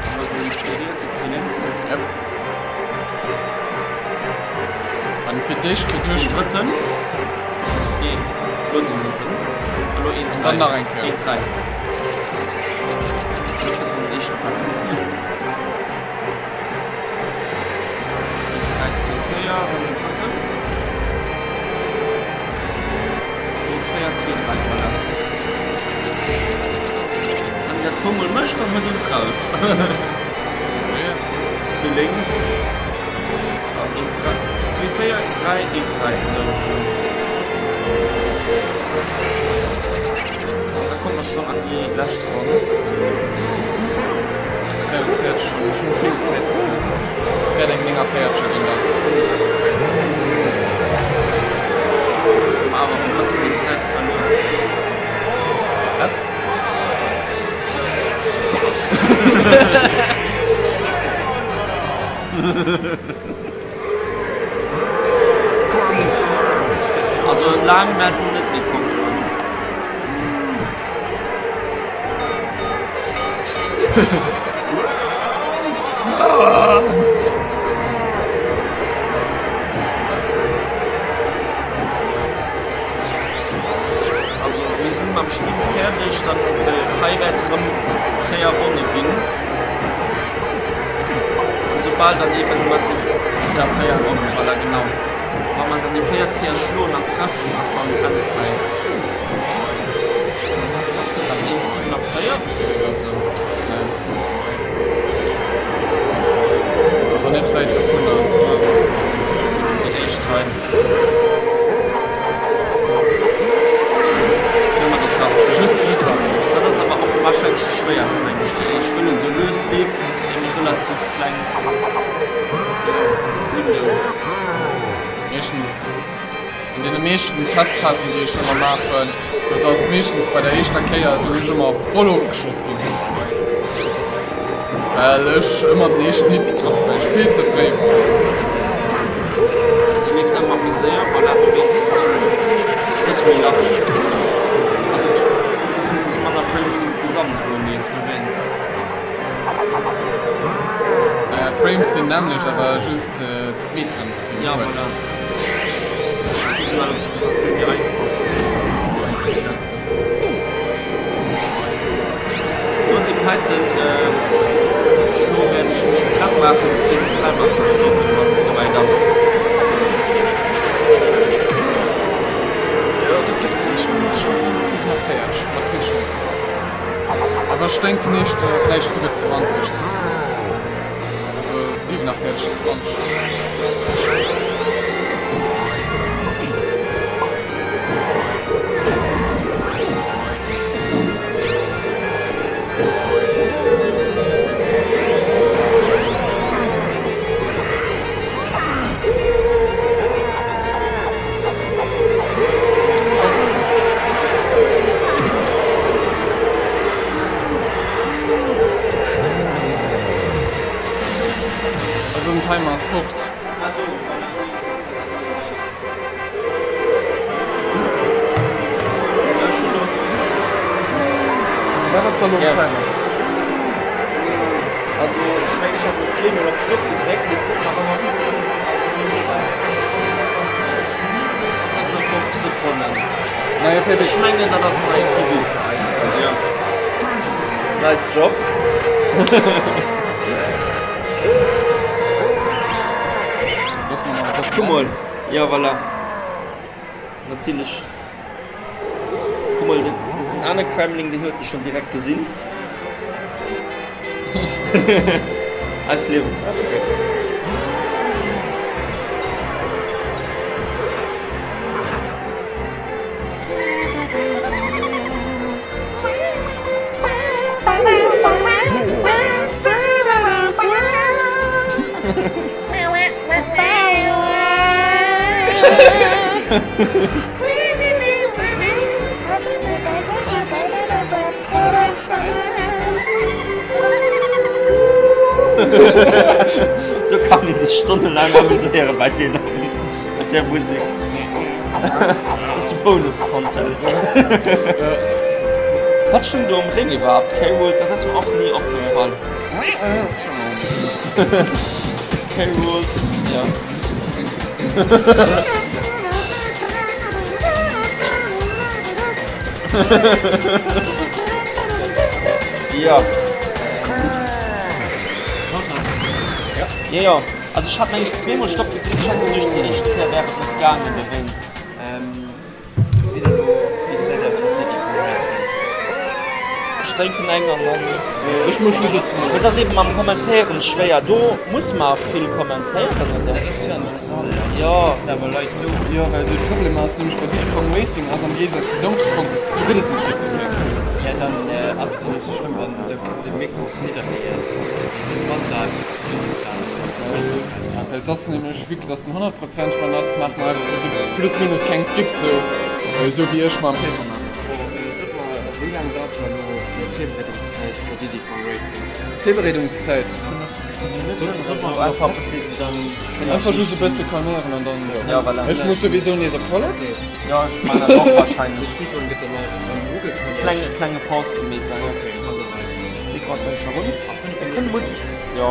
Dann huet en déi zwee riets, déi zwee lénks. Yep. An fir d'éischt Kéier duerch. Den drëtten. Nee, lo den drëtten. A lo een, An dann nach eng Kéier. Een, dräi. Den éischte Pattern. Een, dräi, zwee, véier, dann den drëtten. Een, véier, zwee, dräi, voilà. Wann een dat puer mol mécht, dann huet een et raus. Zwee riets. Zwee lénks. Dann een, dräi, zwee, véier, dräi, een, dräi, esou. An da komme mer schonn an déi lescht Ronn. 44 schonn, ech hunn vill Zäit verluer. Wäert eng 49er ginn dann. Hu mer awer och e bësse méi Zäit verluer. Wat? Also laang wäert en net méi kommen. Also mir sinn mam Spill fäerdeg, dann hei wäert rëm 4 Ronne ginn. An soubal dann eben mat de ja 4 Ronnen, voilà genau. Wa man dann déi véiert Kéier schloen an treffen ass dann Endzäit. Dat gëtt dann 1,47 oder sou. Nee. Awer net wäit dovunner. Déi éischt hei. Ëmmer getraff. Just, just an. Dat ass awer och wahrscheinlech déi schwéierst, mengen ech, déi éischt, wëll e sou lues leeft an se eng relativ kleng Window. Meeschten, an deene meeschten Testphasen, déi ech ëmmer maachen, do ass et meeschtens bei der éischter Kéier sinn ech ëmmer voll ofgeschoss ginn, well ech ëmmer den éischten Hit getraff hunn, well ech vill ze fréi war. Se leeft ëmmer méi séier, voilà, dowéinst ass se e bësse méi large. Also et sinn e bësse manner Frames insgesamt, wou e leeft, dowéinst. Naja, d'Frames sinn nämmlecht, awer just d'Meteren si vill méi Ja, kuerz. voilà. Dat ass visuell op jidde Fall vill méi einfach ofzeschätzen. No deem heiten Schlo wäert ech mech prett maachen, fir den Timer ze stoppen, wann et souwäit ass. Jo, dat gëtt vläicht nëmmen scho 47, mat vill Chance. Awer ech denken éischter vläicht souguer 20. Also 47, 20. Also den Timer ass fort. Also wat ass da lo den Timer? Also ech mengen ech hat lo zweemol op Stopp gedréckt, mee kuck nach ëmmer. Sekonnen. Neie PB. Ech mengen dat ass neie PB fir eis dann. Ja. Nice job. Looss mer nach e bëssen Kuck mol. Ja voilà. Natierlech. Kuck mol den, den anere Kremling, deen huet mech schon direkt gesinn. Eis Liewensretterin. Do kann een sech stonnelaang amuséiere bei deenen, mat där Musek. Dat ass Bonus-Content. Wat stoung do am Réng iwwerhaapt? K. Rool, dat ass mer och ni opgefall. K. Rools, ja. Ja. Ja, ja. Also ech hat meng ech zweemol Stopp gedréckt, ech hat geduecht déi éischt Kéier wär et net gaangen dowéinst. Wéi gesäit elo, wéi gesäit aus mat Diddy Kong Racing? Ech drénken eng an dann. Ech muss just op Mee et ass eben mam Kommentéieren schwéier. Do muss mer vill kommentéieren, oder? Dat ass fir an de Sall, also Jo. do sëtzen awer Leit do. Jo, well de Problem ass nämlech bei Diddy Kong Racing ass am Géigesaz zu Donkey Kong, do gëtt et net vill ze zécken. Ja, dann ass et jo net sou schlëmm, wann de de Mikro och nidderleeën. Soss wann der eppes ze zielen hutt, dann mellt der Well et ass nämlech, vue que dass den 100 Prozent Run ass, maache mer einfach esou plus minus keng Skips, sou esou wéi ech mam Paper maachen. Sot mer, wéi laang braucht der elo fir Virbereedungszäit fir Diddy Kong Racing? Virbereedungszäit? 5 bis 10 Minutten oder sou, einfach bëssi, dann kënne mer Einfach just e bësse calméieren an dann, Ja, voilà. Ech muss souwisou nees op d'Toilette. Jo, ech man dat och wahrscheinlech. De Speedrun gëtt dann och ugekënnegt. Kleng, klenge Paus gemeet dann, jo. Okay, also weider. Mikro ass mengen scho run. A 5 Minutten. Musik. Jo.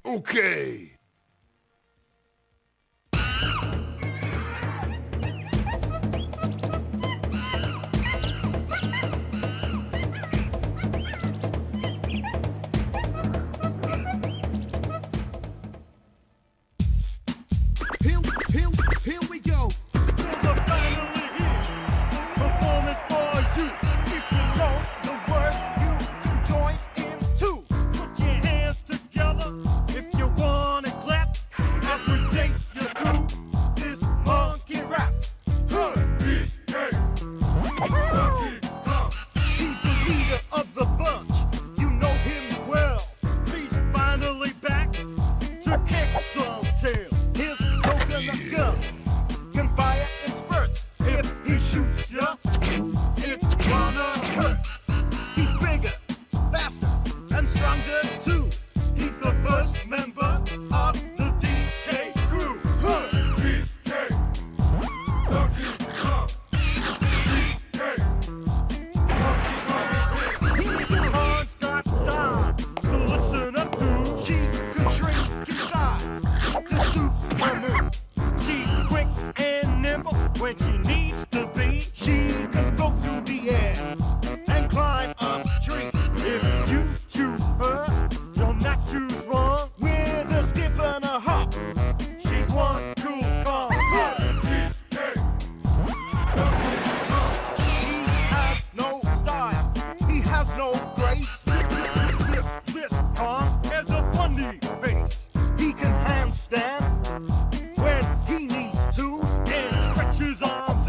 Okay. Here, here, here we go. The finally here, performing for you. If you know the words, you can join in too. Put your hands together if you wanna clap. As we take you through this monkey rap. Huh, B, K, Monkey Kong. He's the leader of the bunch. You know him well. He's finally back to kick some tail. His coconut gun can fire in spurts. If he shoots ya, it's gonna hurt. He's bigger, faster, and stronger too. He's the first member of the DK crew. Huh. DK, Donkey Kong. DK, Donkey Kong. Kong's got style, so listen up, dude. She can shrink in size to suit her mood. She's quick and nimble when she needs to be. She can go through the air and climb up trees. If you choose her, you'll not choose wrong. With a skip and a hop, she's one cool Kong. He has no style. He has no grace. This Kong has a funny face. He can handstand when he needs to and stretch his arms.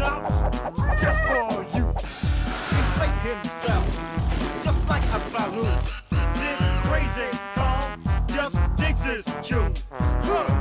you. Huh.